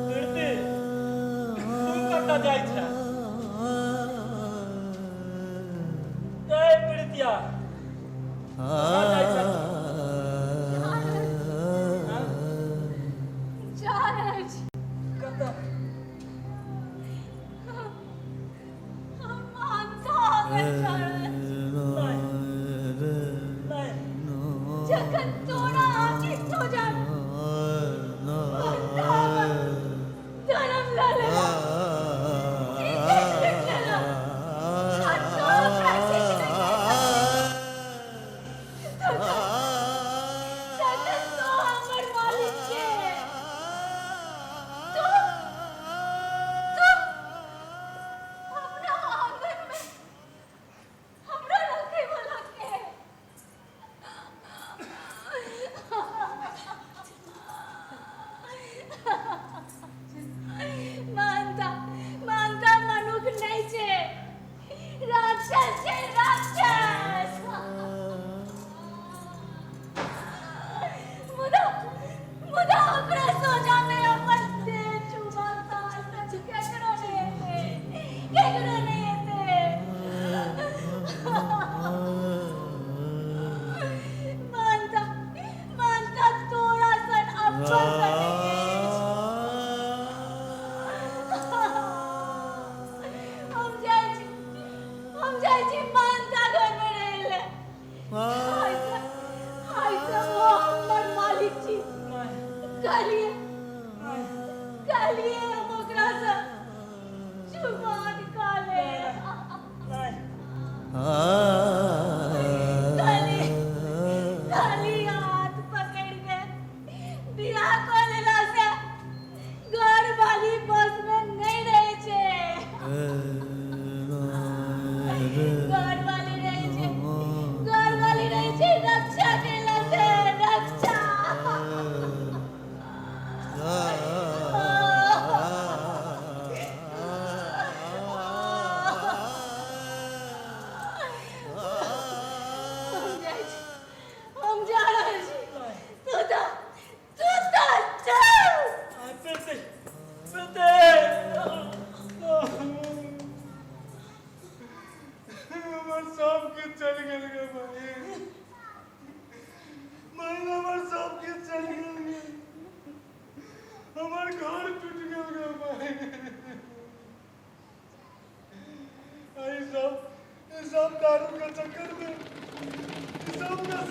कीर्ति, तू कतऽ जाइ छै? ए प्रीतिया, कतऽ जाइ छै तू? हाँ? जा रहल छी। कतऽ? हम मानता आंगन जा रहल छी। नहि नहि। जखन तोरा आँखिक सोझाँ मानता हमर धर्म लऽ लेलक, इज्जत लूटि लेलक आ तों ओकरा किछु नहि कहि सकलही, तखन तखन तों हमर मालिक छे। तू तू अपना आंगन में हमरा रखै वाला के?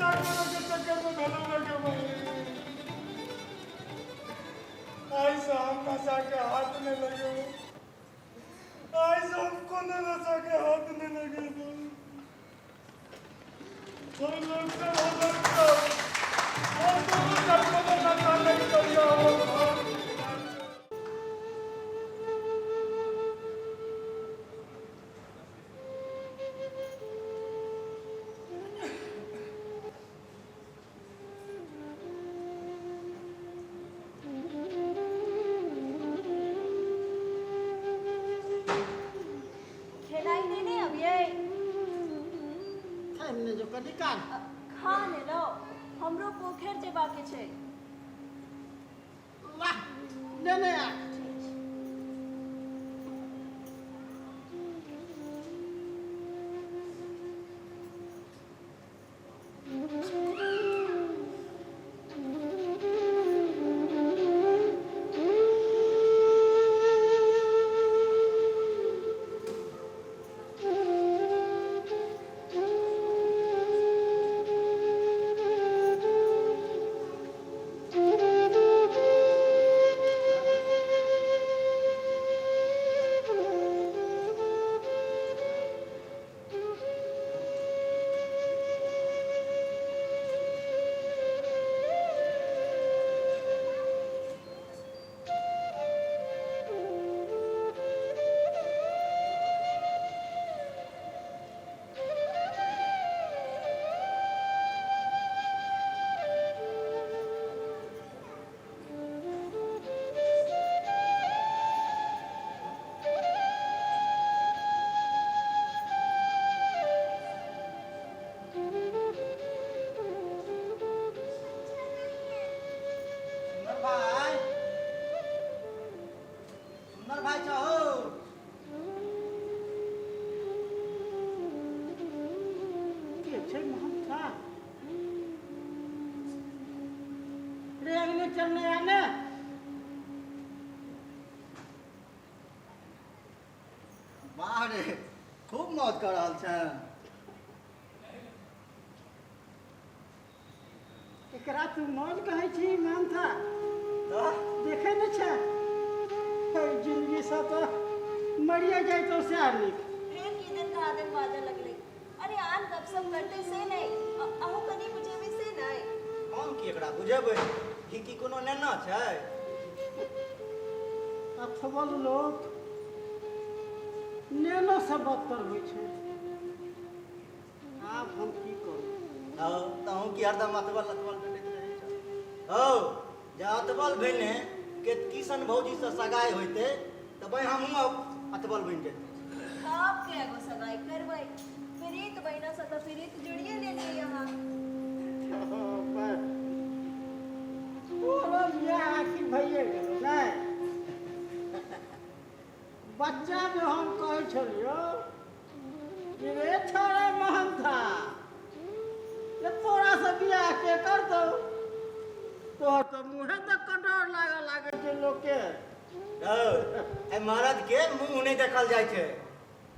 नशा करऽ के चक्कर में भेलौ ना के बहिन। आइ से हम नशा के हाथ नहि लगेबो, आइ से हम कोनो नशा के हाथ नहि लगेबो। हम लोग सब हम सब हम कोनो कोनो नशा नहि करियो हम। खेनाइ नेने अबियै? थामि ने जो कनी काल। खा लेलहुँ, हमरो पोखरि जेबाके छै। वाह, नेने आ। सुंदर भाई, सुंदर भाई चाहो। के छै महंथा रे? अंगने चलने आने। वाह रे, खूब मौज कऽ रहल छै। एकरा तू मौज कहै छी महंथा? तऽ देखै नहि छै, एहि जिंदगीसँ तऽ मरिए जैतौ सएह नीक। फेर की दिन कहा दिन बाजऽ लगलै। अरे, आन गपशप करतै से नहि, अहूँ कनि बुझेबै से नहि। हम की एकरा बुझेबै? ई की कोनो नेना छै? अथबल लोक नेनोसँ बदतर होइ छै। आब हम की करू? हौ, तहूँ की हरदम अथबल अथबल भेटैत रहै छह? हौ, जे अथबल भेने केतकी सन भौजीसँ सगाइ होइतै तऽ बहि हमहूँ अथबल बनि जैतहुँ। आब के एगो सगाई करबै? प्रीत बहिना से तऽ प्रीत जोड़िए लेलियै अहाँ। तोरो बियाह आखिर भइए गेलौ नहि? बच्चामे हम कहै छलियौ कि रे छोड़ा महंथा, रे तोरा से बियाह के करतौ? तोहर तऽ मुँहे देख कऽ डर लागऽ लागै छै लोकके। हौ, एहि मरद के मुँह नहि देखल जाइ छै,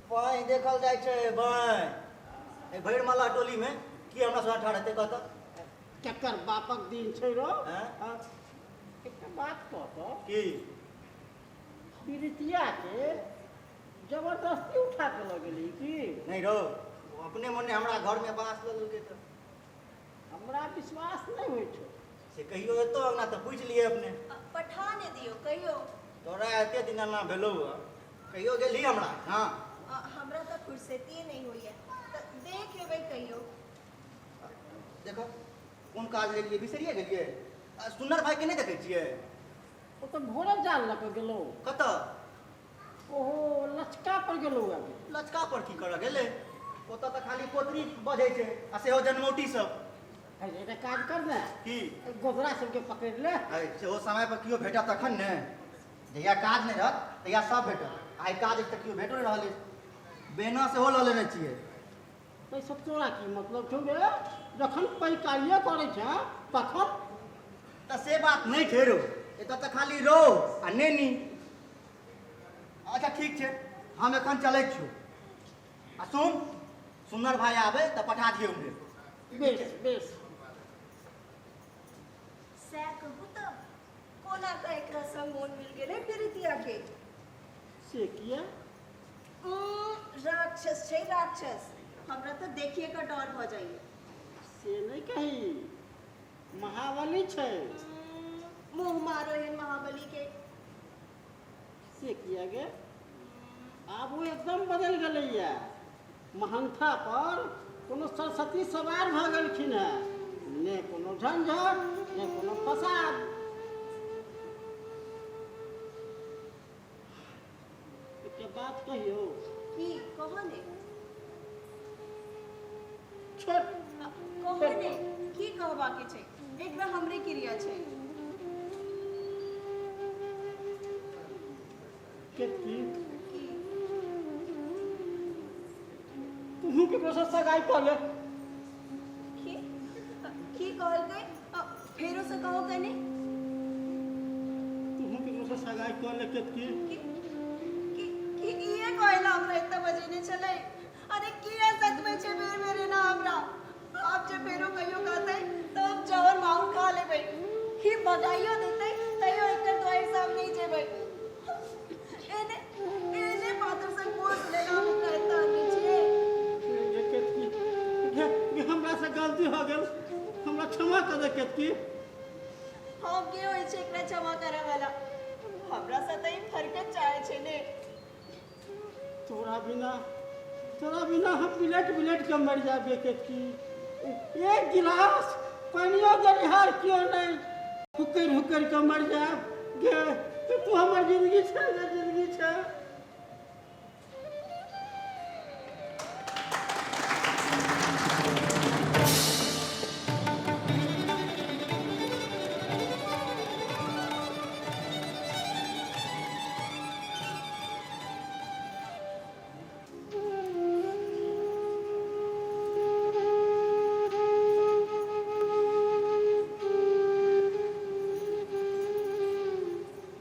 बाँहि देखल जाइ छै, बाँहि। एहि भरि मल्लाह टोलीमे की हमरा सङ्ग ठाढ़ हेतै, कहतऽ? केकर बापक दिन छै रौ? आँय? हँ, एकटा बात कहतऽ। की? प्रीतिया के जबरदस्ती उठा के लऽ गेली की? नहि रौ, ओ अपने मने हमरा घरमे बास लऽ लेलकै तऽ। हमरा विश्वास नहि होइ छौ। से कहियो एतौ अंगना तऽ पूछि लियै अपने। पठा ने दियौ कहियो। तोरा एते दिन एना भेलौ हँ, कहियो गेलही हमरा? हँ? हमरा तऽ फुर्सतिए नहि होइए, तऽ देख लेबै कहियो। देखो, कोन काज लेलियै बिसरिए गेलियै। आ सुन्नर भाइके नहि देखै छियै? ओ तऽ भोरे जाल लऽ कऽ गेलौ। कतऽ? ओहो लचका पर गेलौ अभी। लचका पर की करऽ गेलै? ओतऽ तऽ खाली कोतरी बजै छै आ सेहो जनमौटी सब। अरे, एकटा काज कर ने। की? गोदरा सबके पकड़ि ले। है, सेहो समय पर केओ भेटत तखन ने। जहिया काज नहि रहत तहिया सब भेटत। आइ काज अछि तऽ केओ भेटो नहि रहल अछि। बेना सेहो लऽ लेने छियै। ताहिसँ तोरा की मतलब छौ रे? जखन पैकारिये करै छै तखन तऽ से बात नहि छै रौ, एतऽ तऽ खाली रौ आ नेनी। अच्छा ठीक छै, हम एखन चलैत छियौ। आ सुन, सुन्नर भाई आबै तऽ पठा दियौ उम्हरे। बेस बेस। सएह कहू तऽ कोना कऽ एकरा संग मोन मिल गेलै प्रीतिया के? से किया? राक्षस छै राक्षस, हमरा तऽ देखिए कऽ डर भऽ जाइए। से नहि कही, महाबली छै। मुँह मारो एहन महाबली के। से किया गे? आब ओ एकदम बदलि गेलैया। महंथा पर कोनो सरस्वती सवार भऽ गेलखिन हेँ, ने कोनो झंझट ने कोनो फसाद। एकटा बात कहियौ? की कहऽ ने। छोड़। कहऽ ने, की कहबाके छै? एकरा हमरे क्रिया छै। केतकी, की? तुहू केकरो से सगाई कऽ ले। की की कहलकै? फेरो से कहू कनी। तुहू केकरो से सगाई कऽ ले केतकी। की की की इहे कहला हमरा एते बजेने छलै? अरे किया सतबै छै बेर बेर एना हमरा? आब जे फेरो कहियो कहतै तऽ हम जहर माहुर खा लेबै। ही भगाइयो देतै तैयो एकर द्वारि से हम नहि जेबै। एने एने पात्र संग मोह सुनेला हम एकरा एतऽ आनने छियै। गे केतकी, गे गे हमरा से गलती हो गेल, हमरा क्षमा कर दे केतकी। हम के होइ छै एकरा क्षमा करऽ वाला? हमरा से तऽ ई फरकत चाहै छै ने। तोरा बिना, तोरा बिना हम बिलट बिलट के मर जाबे केतकी। एक गिलास पानियो देनिहार केओ नहि, हुकरि हुकरि के मर जायब गे। तू हमर जिंदगी छै गे, जिंदगी छै।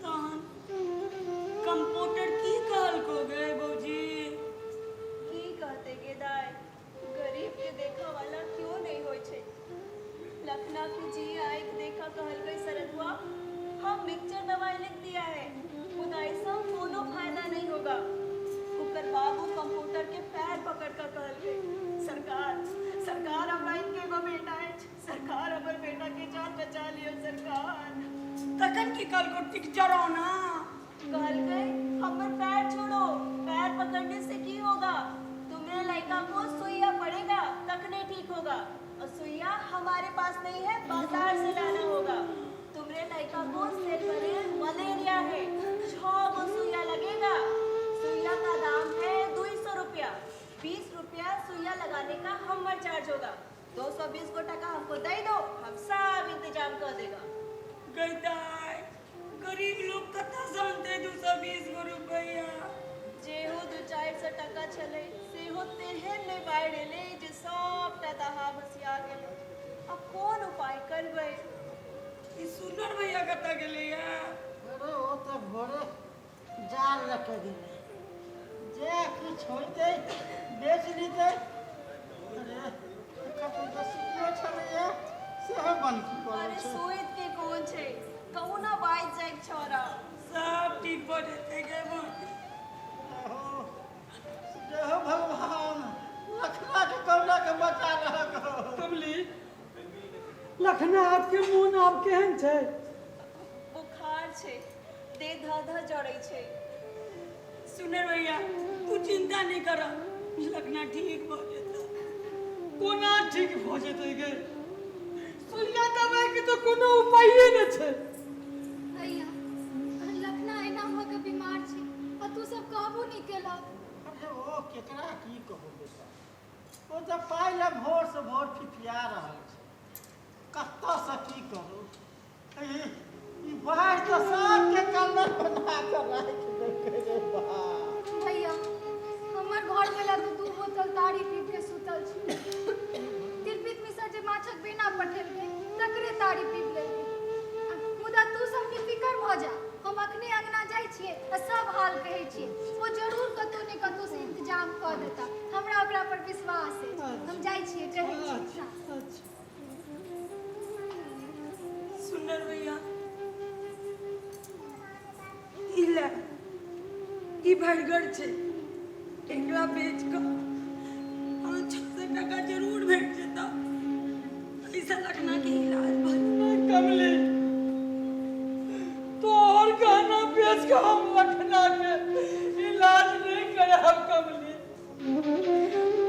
तहन कंपाउंडर की कहलको गे भौजी? की कहते गे दाय, गरीब के देखा वाला क्यों नहीं होय छै। लखना के जी आँखि देखा कहलकै सरधुआ, हम मिक्सचर दवाई लिख दिया है, मुदा एहिसँ कोनो फायदा नहीं होगा। ओकर बाबू कंप्यूटर के पैर पकड़ कऽ कहलकै, सरकार सरकार हमरा एके गो बेटा अछि, सरकार हमर बेटा के जान बचा लियौ सरकार। तखन की कहलको टिक जरौना? कहलकै हमर पैर छोड़ो, पैर पकड़ने से की होगा? तुम्हें लड़का को सुइया पड़ेगा तखने ठीक होगा, और सुइया हमारे पास नहीं है, बाजार से लाना होगा। तुम्हारे लड़का को सिर भरे मलेरिया है, 6 गो सुइया लगेगा। सुइया का दाम है 200 रुपया, 20 रुपया सुइया लगाने का हमर चार्ज होगा। 220 गो टका हमको दे दो, हम सब इंतजाम कर देगा। गई दाय, गरीब लोग कतऽ से अनतै 220 गो रुपया? जेहो 200-400 टका छलै सेहो तेहन नहि बाढ़ि एलै जे सबटा दहा भसिया गेलै। आब कोन उपाय करबै? ई सुनर भैया कतऽ गेलैया? अरे ओ तऽ भोरे जाल लऽ कऽ गेलै, जे किछु होइतै बेच लितै। अरे एकर तऽ सुतियो छलैया सेहो बनकी पड़ल अरे छै। सुति के कोन छै, कहू ना बाजि जाइक छौड़ा। सब ठीक भऽ जेतै गे भौजी। जय हो भगवान, लखना के कौना के बचा लहक हो। कमली, लखना आपके मोन आब केहन छै? बुखार छै, देह धह धह जरै छै। सुनर भैया तू चिंता नहीं कर, लखना ठीक भऽ जेतै। कोना ठीक भऽ जेतै गे? सुइया दवाई के तऽ कोनो उपाये नहि छै। भैया, लखना एना भऽ कऽ बीमार छै आ तू सब कहबो नहि केलक। अरे ओ केकरा की कहू बेटा, ओ तऽ पाइ लए भोर से भोर फिफिया रहल छै, कतऽ से की करू। ई बाढ़ि तऽ सबके कल्लर बना कऽ राखि देलकै रे बाप। भैया, हमर घरवला तऽ 2 बोतल ताड़ी पीब के सुतल छै। तिरपित मिसर जे माछक बेना पठेलकै तकरे ताड़ी पीब लेलकै। मुदा तू सब निफिकर भऽ जा, हम अखने अंगना जाइ छियै आ सब हाल कहै छियै, ओ जरूर कतौ ने कतौ से इंतजाम कऽ देता। हमरा ओकरा पर विश्वास अछि। हम जाइ छियै, कहै छियै। ई भरिगर छै, एकरा बेच कऽ 500-600 टाका जरूर भेट जेतौ। एहिसँ लखना के इलाज भऽ जेतै। कमली, तोहर गहना बेच कऽ हम लखना के इलाज नहि करायब। कमली,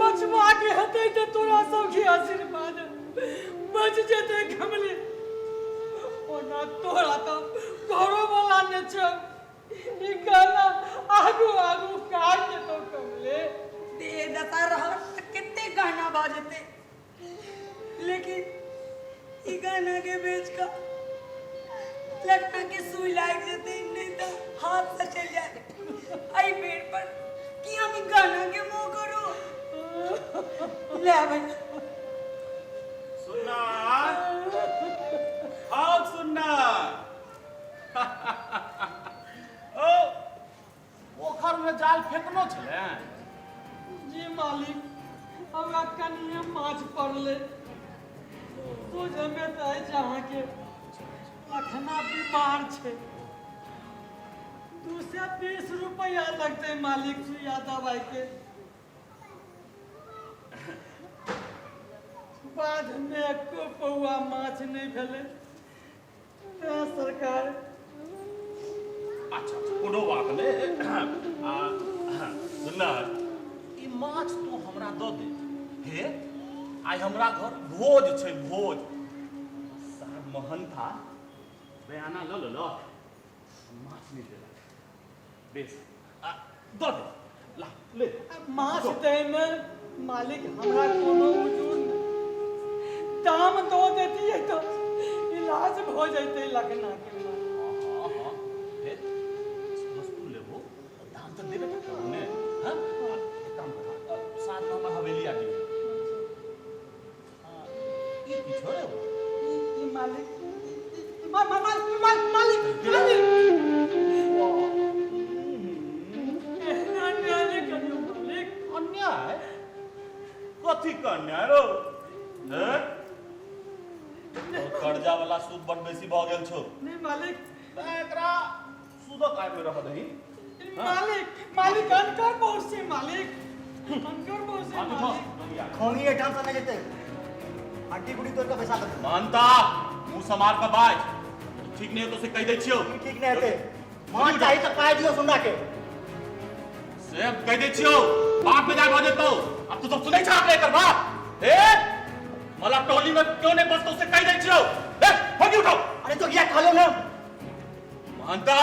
बचबा के हेतै तऽ तोरा सबके आशीर्वाद बच जेतै। कमली, ओना तोरा तऽ घरो वाला नहि छौ, ई गहना आगू आगू काज देतौ। कमली, देह दशा रहत तऽ कते गहना भऽ जेतै, लेकिन ई गहना के बेच कऽ लखना के सुई लागि जेतै, नहि तऽ हाथ से चलि जाय। एहि बेर पर की हम ई गहना के मोह करू? ले भैया। सुन्ना, आओ सुन्ना। ओ पोखर में जाल फेंकनो छलै? जी मालिक, हमरा कनिये माछ पड़लै। सोझमे तऽ अछि अहाँके लखना बीमार छै। 220 रुपैआ लगतै मालिक सुइया दवाइके। बाधमे एको पौआ माछ नहि भेलै, तेँ सरकार। अच्छा अच्छा, कोनो बात नहि। आ सुन, ई माछ तू हमरा दऽ दे। हे, आइ हमरा घर भोज छै, भोज। साहब महंथा बयाना लऽ लेलक, माछ नहि देलक। बेस, आ दऽ दे, ला ले। माछ दैमे मालिक हमरा कोनो उजूर नहि। दाम दऽ देतियै तऽ इलाज भऽ जैतै लखनाके। हँ हँ, हे, वस्तु लेबो तऽ दाम तऽ देबे टा करू ने? हँ, एक काम कर, साँझमे हमर हवेली आबि। ई की छौ रे? ई मालिक, मालिक, मालिक, मालिक, एहना अन्याय नहि करियौ मालिक। अन्याय? कथी के अन्याय रौ? हैं, तोहर कर्जा वाला सूद बड़ बेसी भऽ गेल छौ। नहि मालिक। तऽ एकरा सूदक आय मे रहऽ दही। मालिक, मालिक, अनकर बहुत से मालिक, अनकर बहुत से। हाथ उठाओ। मालिक। खोनी एहिठाम से नहि जेतै, हड्डी गुडी तोड़ कऽ बैसा देतै। मानता, मुंह समार कऽ बाज, ठीक नहि हेतौ से कहि दै छियौ। ई ठीक नहि हेतै। माछ चाही तऽ पाइ दियौ सुनरा के। से कहि दै छियौ, बाप बेजाय भऽ जेतौ। आब तू सब सुनै छह अपने एकर बात? हे, मला टोली में क्यों नहीं बसतौ से कहि दै छियौ। हे, होगी उठाओ। अरे तो किया कहलो ना। मानता,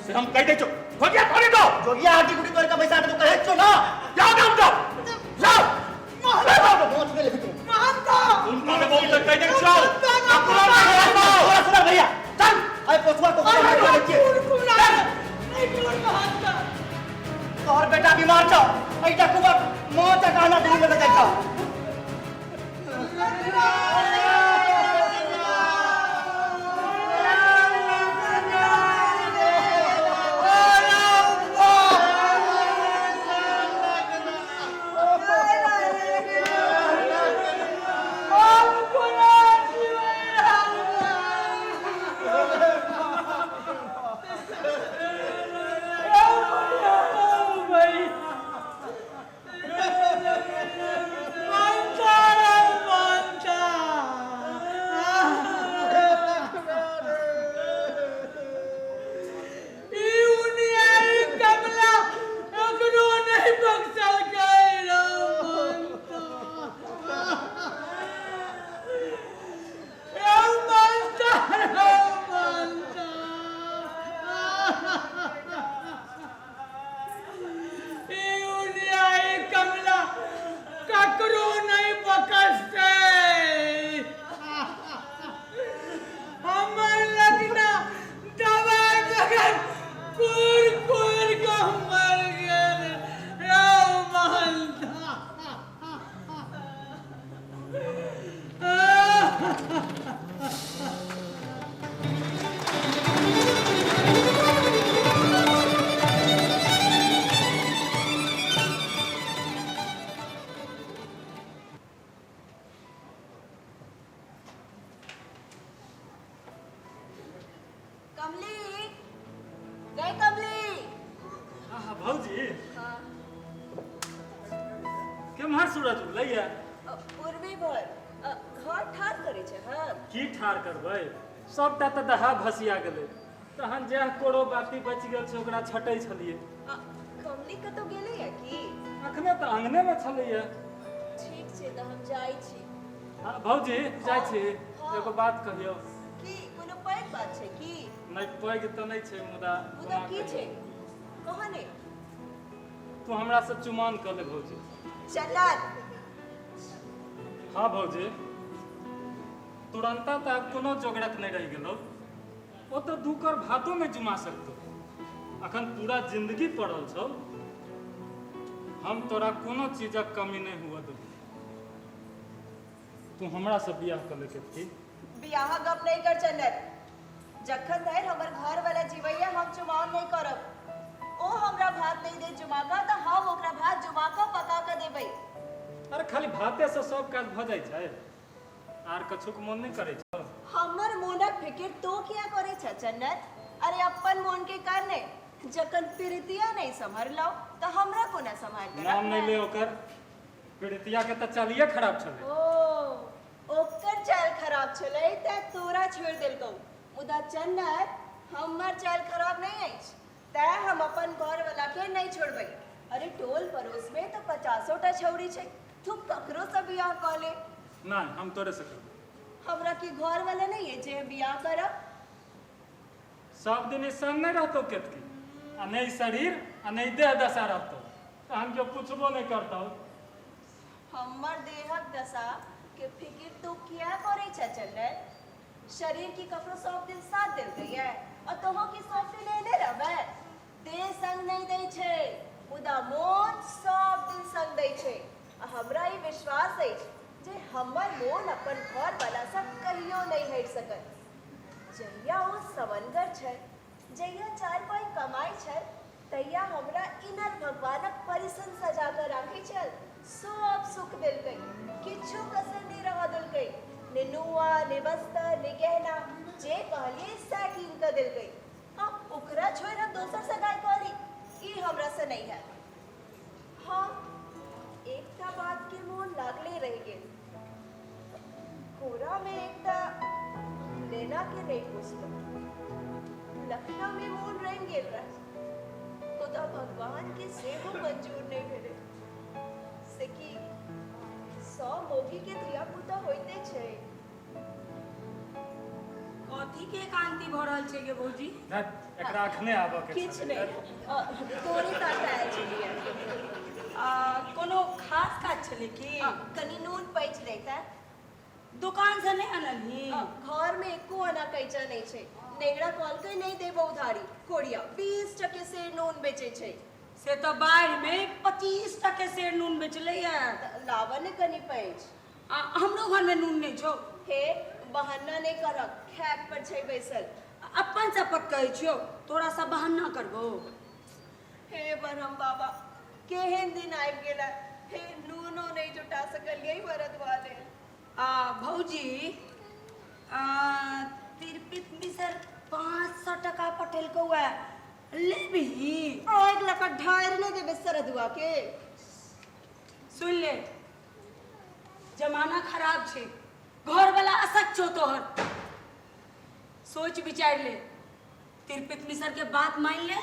से हम कहि दै छियौ, होगिया खोली दो। जोगिया हड्डी गुडी तोड़ कऽ बैसा देतौ, कहै छियौ ना। जाओ जाओ जाओ जाओ। माछ नहि लेबही तू? मानता। उनका में बहुत कहि दै छियौ। थोड़ा सुना भैया, चल अरे पोछुआ को अरे मार दे। कुर नहीं कुर मानता। तोहर बेटा बीमार छौ, एहिटा कुबर माछ आ गहना दुनू लऽ कऽ जाइ छौ। कमला एकरो नहि बख्शलकै रौ मानता। रौ मानता, रौ मानता। ई उनियाई कमला ककरो नहि बकसतै। हमर लगना दबाइ बगैर कुर कुर के मर गेल रौ मानता। कमली गई, कमली। सूरज उगलैया? पूर्वी भर घर ठाढ़ करै छै। हँ, की ठाढ़ करबै, सबटा तऽ दहा भसिया गेलै। तहन जएह कोरो बाती बचि गेल छै ओकरा छटै छलियै। कमली कतौ गेलैया की? अखने तऽ अङ्गनेमे छलैया। ठीक छै, तऽ हम जाइ छी। हँ भौजी, जाइ छी? हँ। एगो बात कहियौ। की, कोनो पैघ बात छै की? नहि, पैघ तऽ नहि छै, मुदा मुदा कोना की कहियौ? छै, कह ने। तू हमरासँ चुमान कऽ ले भौजी। चलत। हँ भौजी, तुरन्ता तऽ आब कोनो जोगरक नहि रहि गेलौ। ओ तऽ दू कर भातो नहि जुमा सकतौ। अखन पूरा जिंदगी पड़ल छौ। हम तोरा कोनो चीजक कमी नहि हुअ देबौ। तू हमरासँ बियाह कऽ ले केतकी। बियाह गप नहि कर चंदन। जखन धरि हमर घर वाला जीवैया, हम चुमाओन नहि करब। ओ हमरा भात नहि दे जुमा कऽ, तऽ हम ओकरा भात जुमा कऽ पका कऽ देबै। अरे, खाली भातेसँ सब काज भऽ जाइ छै? आर कछुक मोन नहि करै छौ? हमर मोनक फिकिर तो किया करै छ चंदन? अरे, अपन मोन के कर ने। जखन प्रीतिया नहि सम्हरलौ, तऽ हमरा कोना सम्हारि कऽ नाम नहि रखबै? ले ओकर। प्रीतिया के तऽ चालिए खराब छलै। ओ, ओकर चाल खराब छलै तें तोरा छोड़ि देलकौ। मुदा चंदन, हमर चाल खराब नहि अछि, तें हम अपन घरवला के नहि छोड़बै। अरे, टोल पड़ोस में तऽ पचासो टा छौड़ी छै, तू ककरो से बियाह कऽ ले। नहि, हम तोरे से करबै। हमरा की घरवाला नहि अछि जे बियाह करब? सब दिन ई संग नहि रहतौ केतकी। आ नहि शरीर आ नहि देह दशा रहतौ, तहन केओ पुछबो नहि करतौ। हमर देहक दशा के फिकिर तू किया करै छ चंदन? शरीर की ककरो सब दिन साथ देलकै ये? और तोहो की सब दिन एने रहबै? देह संग नहि दै छै, मुदा मोन सब दिन संग दै छै। आ हमरा ई विश्वास अछि जे हमर मोन अपन घर वाला सँ कहियो नहि हटि सकत। जहिया ओ सवनगर छै, जहिया चारि पाइ कमाइ छै, तहिया हमरा इनर भगवानक परिसन सजा कऽ राखै छल। सब सुख देलकै, किछु कसर नहि रहऽ देलकै, ने नुआ, ने बस्तर, ने गहना। जे कहलियै सएह कीन कऽ देलकै। हँ, ओकरा छोड़ि हम दोसर सगाइ कऽ ली, ई हमरा से नहि हैत। हँ, एकटा बात के मोन लागले रहि गेल। कोरा में एकटा नेना के नहि पोसलहुँ। लखना में मोन रहि गेल रहे, मुदा भगवान के सेहो मंजूर नहि भेलै। से की सब मौगी के धिया पुता होइते छै? कथी के कांति भऽ रहल छै गे भौजी? धत्, एकरा अखने आबऽ के किछु छलै। नहि, तोरे ताका आयल छलियै। कोनो खास काज छलै की? कनि नून पैच दैता। दोकान से नहि अनलही? घर में एको आना कैचा नहि छै। नेंगरा कहलकै नहि देबो उधारी। कोरिया 20 टके सेर नून बेचै छै। से तऽ बाढ़ि में 25 टके सेर नून बेचलैया। तऽ लाबऽ ने कनि पैच। आ हमरो घर में नून नहि छौ। हे, बहाना नहि करक, खैक पर छै बैसल। अपन शपथ कहै छियौ, तोरा सब बहाना करबो। हे ब्रह्म बाबा, केहन दिन आबि गेला। हे, नूनो नहि जुटा सकलियै वरदवा लेल। आ भौजी, आ तिरपित मिसर 500 टका पठेलकौ है, लेबही? आगि लऽ कऽ ढारि नहि देबै सरदुआ के। सुन ले, जमाना खराब छै, घरवाला असक छौ तोहर। सोच विचार ले। तिरपित मिसर के बात मान ले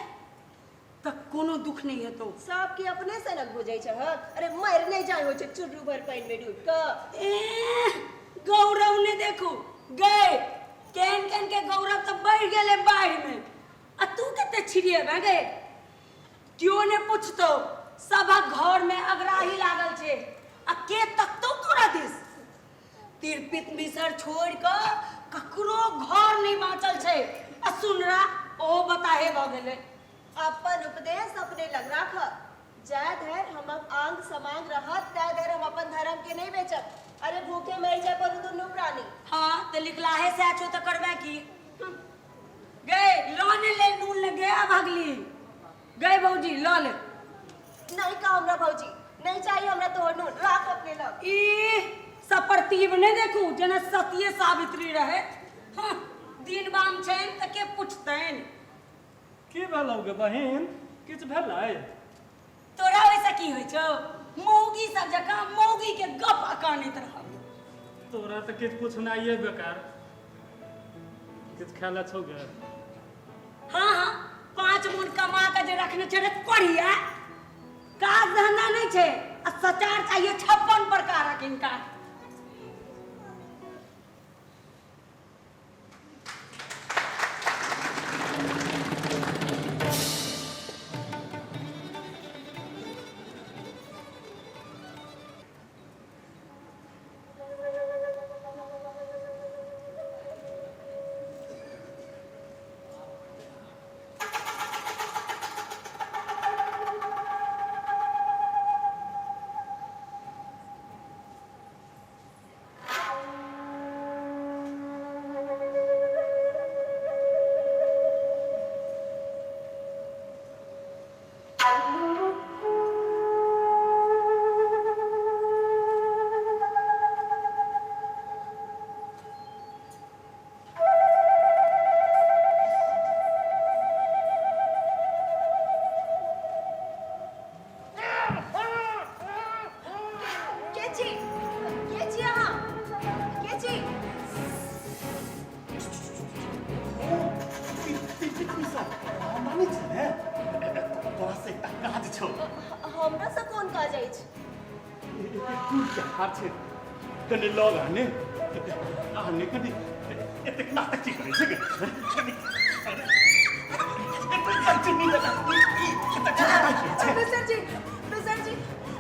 तऽ कोनो दुख नहि हेतौ। सबके अपने सनक बुझै छह? अरे, मरि नहि जाइ होइ छै चुर्रू भर पानि में डूबि कऽ? एह, गौरव ने देखू गए, केहन केहन के गौरव तऽ बढ़ि गेलै बाढ़ि में, आ तू कते छिड़िएबे गे? केओ ने पुछतौ। सभक घर में अगराही लागल छै, आ के तकतौ तोरा दिस? तिरपित मिसर छोड़ कऽ ककरो घर नहि बाँचल छै। आ सुनरा ओहो बताहे भऽ गेलै। अपन उपदेश अपने लग राख। जाय धरि हमर आंग समांग रहत, ताय धरि हम अपन धर्म के नहि बेचब। अरे, भूखे मरि जाय पर दुनू प्राणी। हाँ, तऽ लिखलाहे से छौ, तऽ करबै की गए? लऽ ने ले नून ले गया भगली गए। भौजी, लऽ ले। नहीं कह हमरा भौजी, नहीं चाहिए हमरा तोहर नून, राख अपने लग। ई सपरतीब ने देखू, जेना सतिये सावित्री रहे। हाँ, दिन बाम छनि तऽ के पुछतनि? की भेलौ गे बहिन, किछु भेलै? तोरा ओहिसँ की होइ छौ? मौगी सब जकाँ मौगी के गप अकानैत रहब। तोरा तऽ किछु पूछनाइए बेकार। किछु खाय लए छौ गे? हाँ हाँ, 5 मोन कमा के जे रखने छै रे कोढ़िया, काज धंधा नहि छै आ सचार चाहिए 56 प्रकारक हिनका। के छी? के छी अहाँ? के छी? मानै छै ने, तोरा से एकटा काज छौ। हमरा से कोन काज अछि? हार छै, कनि लग आने आने कनि। एतेक नाटक की करै छै? कनि मिसर जी, मिसर जी,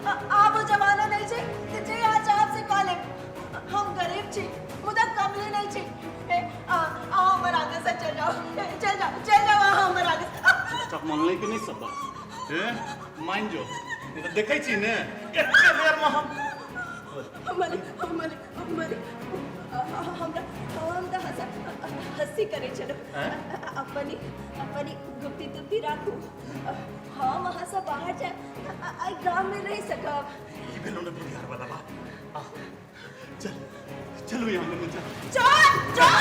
आब ओ जमाना नहि छै कि जे अहाँ चाहब से कऽ लेब। हम गरीब छी मुदा कमली नहि छी। अहाँ हमर आगे से चलि जाउ, चलि जाउ, चलि जाउ अहाँ हमर आगे से। सब मानलै कि नहि सब बात? हे, मान जो, नहीं तऽ देखै छी ने एते बेर मे हम मालिक, मालिक, मालिक, हमरा हम तऽ हँसा हँसी करै छलहुँ। अपनी अपनी गुप्ती तुप्ती राखू, हम अहाँसँ बाहर जायब एहि गाममे रहि सकब? ई भेलौ ने बुधियार वाला बात। आ चल, चलू यहाँ में चल। चल चल।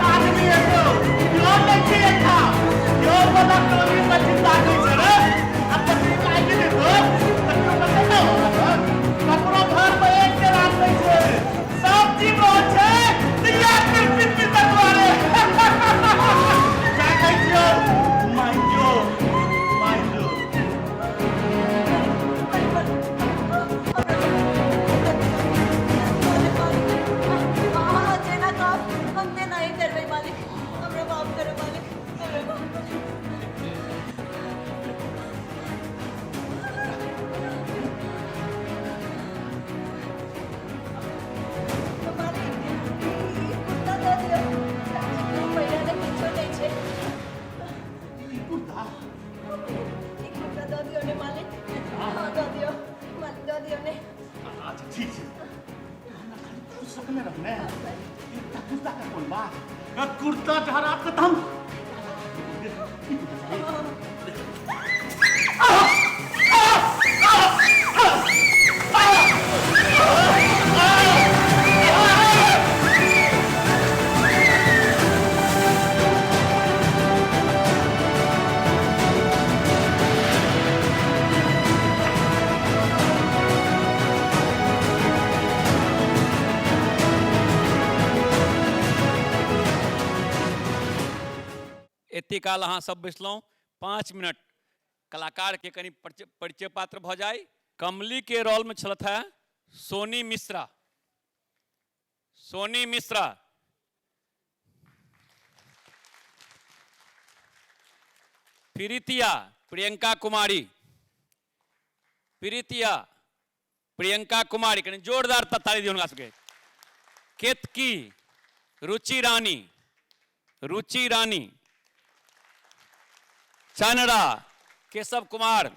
आदमी एगो यो नहीं छै एठा, यो वाला टोली में चिंता नहीं छै रे। आ पत्नी लागि ने तो तकरो पता न हो, ककरो घर में एक के रात नहीं छै, सब जीव रहल छै तैयार फिर फिर फिर तकवारे क्या कहै छियौ? मान जो, मान जो। अहाँ जेना कहब हम तेना ही करबै मालिक। हमरा माफ करू मालिक, हमरा माफ करू। मालिक, ई कुर्ता दऽ दियौ, एकरा पहिरा लए किछो नहि छै। ई कुर्ता? ई कुर्ता दऽ दियौ ने मालिक। हाँ, दऽ दियौ मालिक, दऽ दियौ ने। अच्छा ठीक छै, हमरा खाली फुर्सत में रहने एकटा कुर्ता का कोन बात, कुर्ता चढ़ा के तऽ हम ई कुर्ता चाही। एते काल अहाँ सब बैसलहुँ, 5 मिनट कलाकार के कनि परिचय पात्र भऽ जाय। कमली के रोल में छलथि है सोनी मिश्रा, सोनी मिश्रा। प्रीतिया प्रियंका कुमारी, प्रीतिया प्रियंका कुमारी, कनि जोरदार ताली दियौ हुनका सबके। केतकी रुचि रानी, रुचि रानी। चनरा केशव कुमार,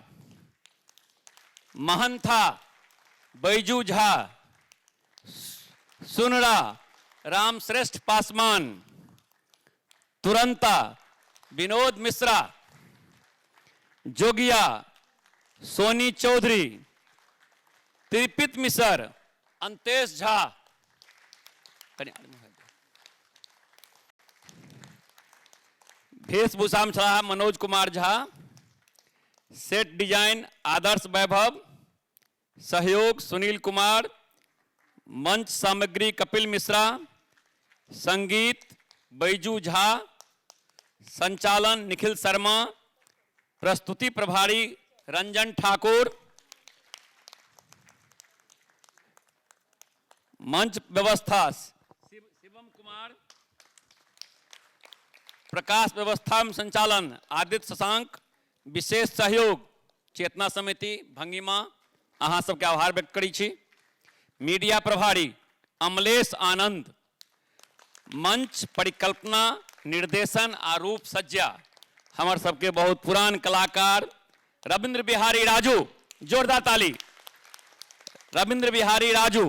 महंथा बैजू झा, सुनरा रामश्रेष्ठ पासवान, तुरंता विनोद मिश्रा, जोगिया सोनी चौधरी, त्रिपित मिश्र, अंतेश झा। वेशभूषा में छलाह मनोज कुमार झा, सेट डिजाइन आदर्श वैभव, सहयोग सुनील कुमार, मंच सामग्री कपिल मिश्रा, संगीत बैजू झा, संचालन निखिल शर्मा, प्रस्तुति प्रभारी रंजन ठाकुर, मंच व्यवस्था शिवम कुमार, प्रकाश व्यवस्था एवं संचालन आदित्य शशांक, विशेष सहयोग चेतना समिति भंगिमा, अहाँ सबके आभार व्यक्त करै छी। मीडिया प्रभारी अमलेश आनंद, मंच परिकल्पना निर्देशन आ रूप सज्जा हमर सबके बहुत पुरान कलाकार रविंद्र बिहारी राजू, जोरदार ताली, रविंद्र बिहारी राजू।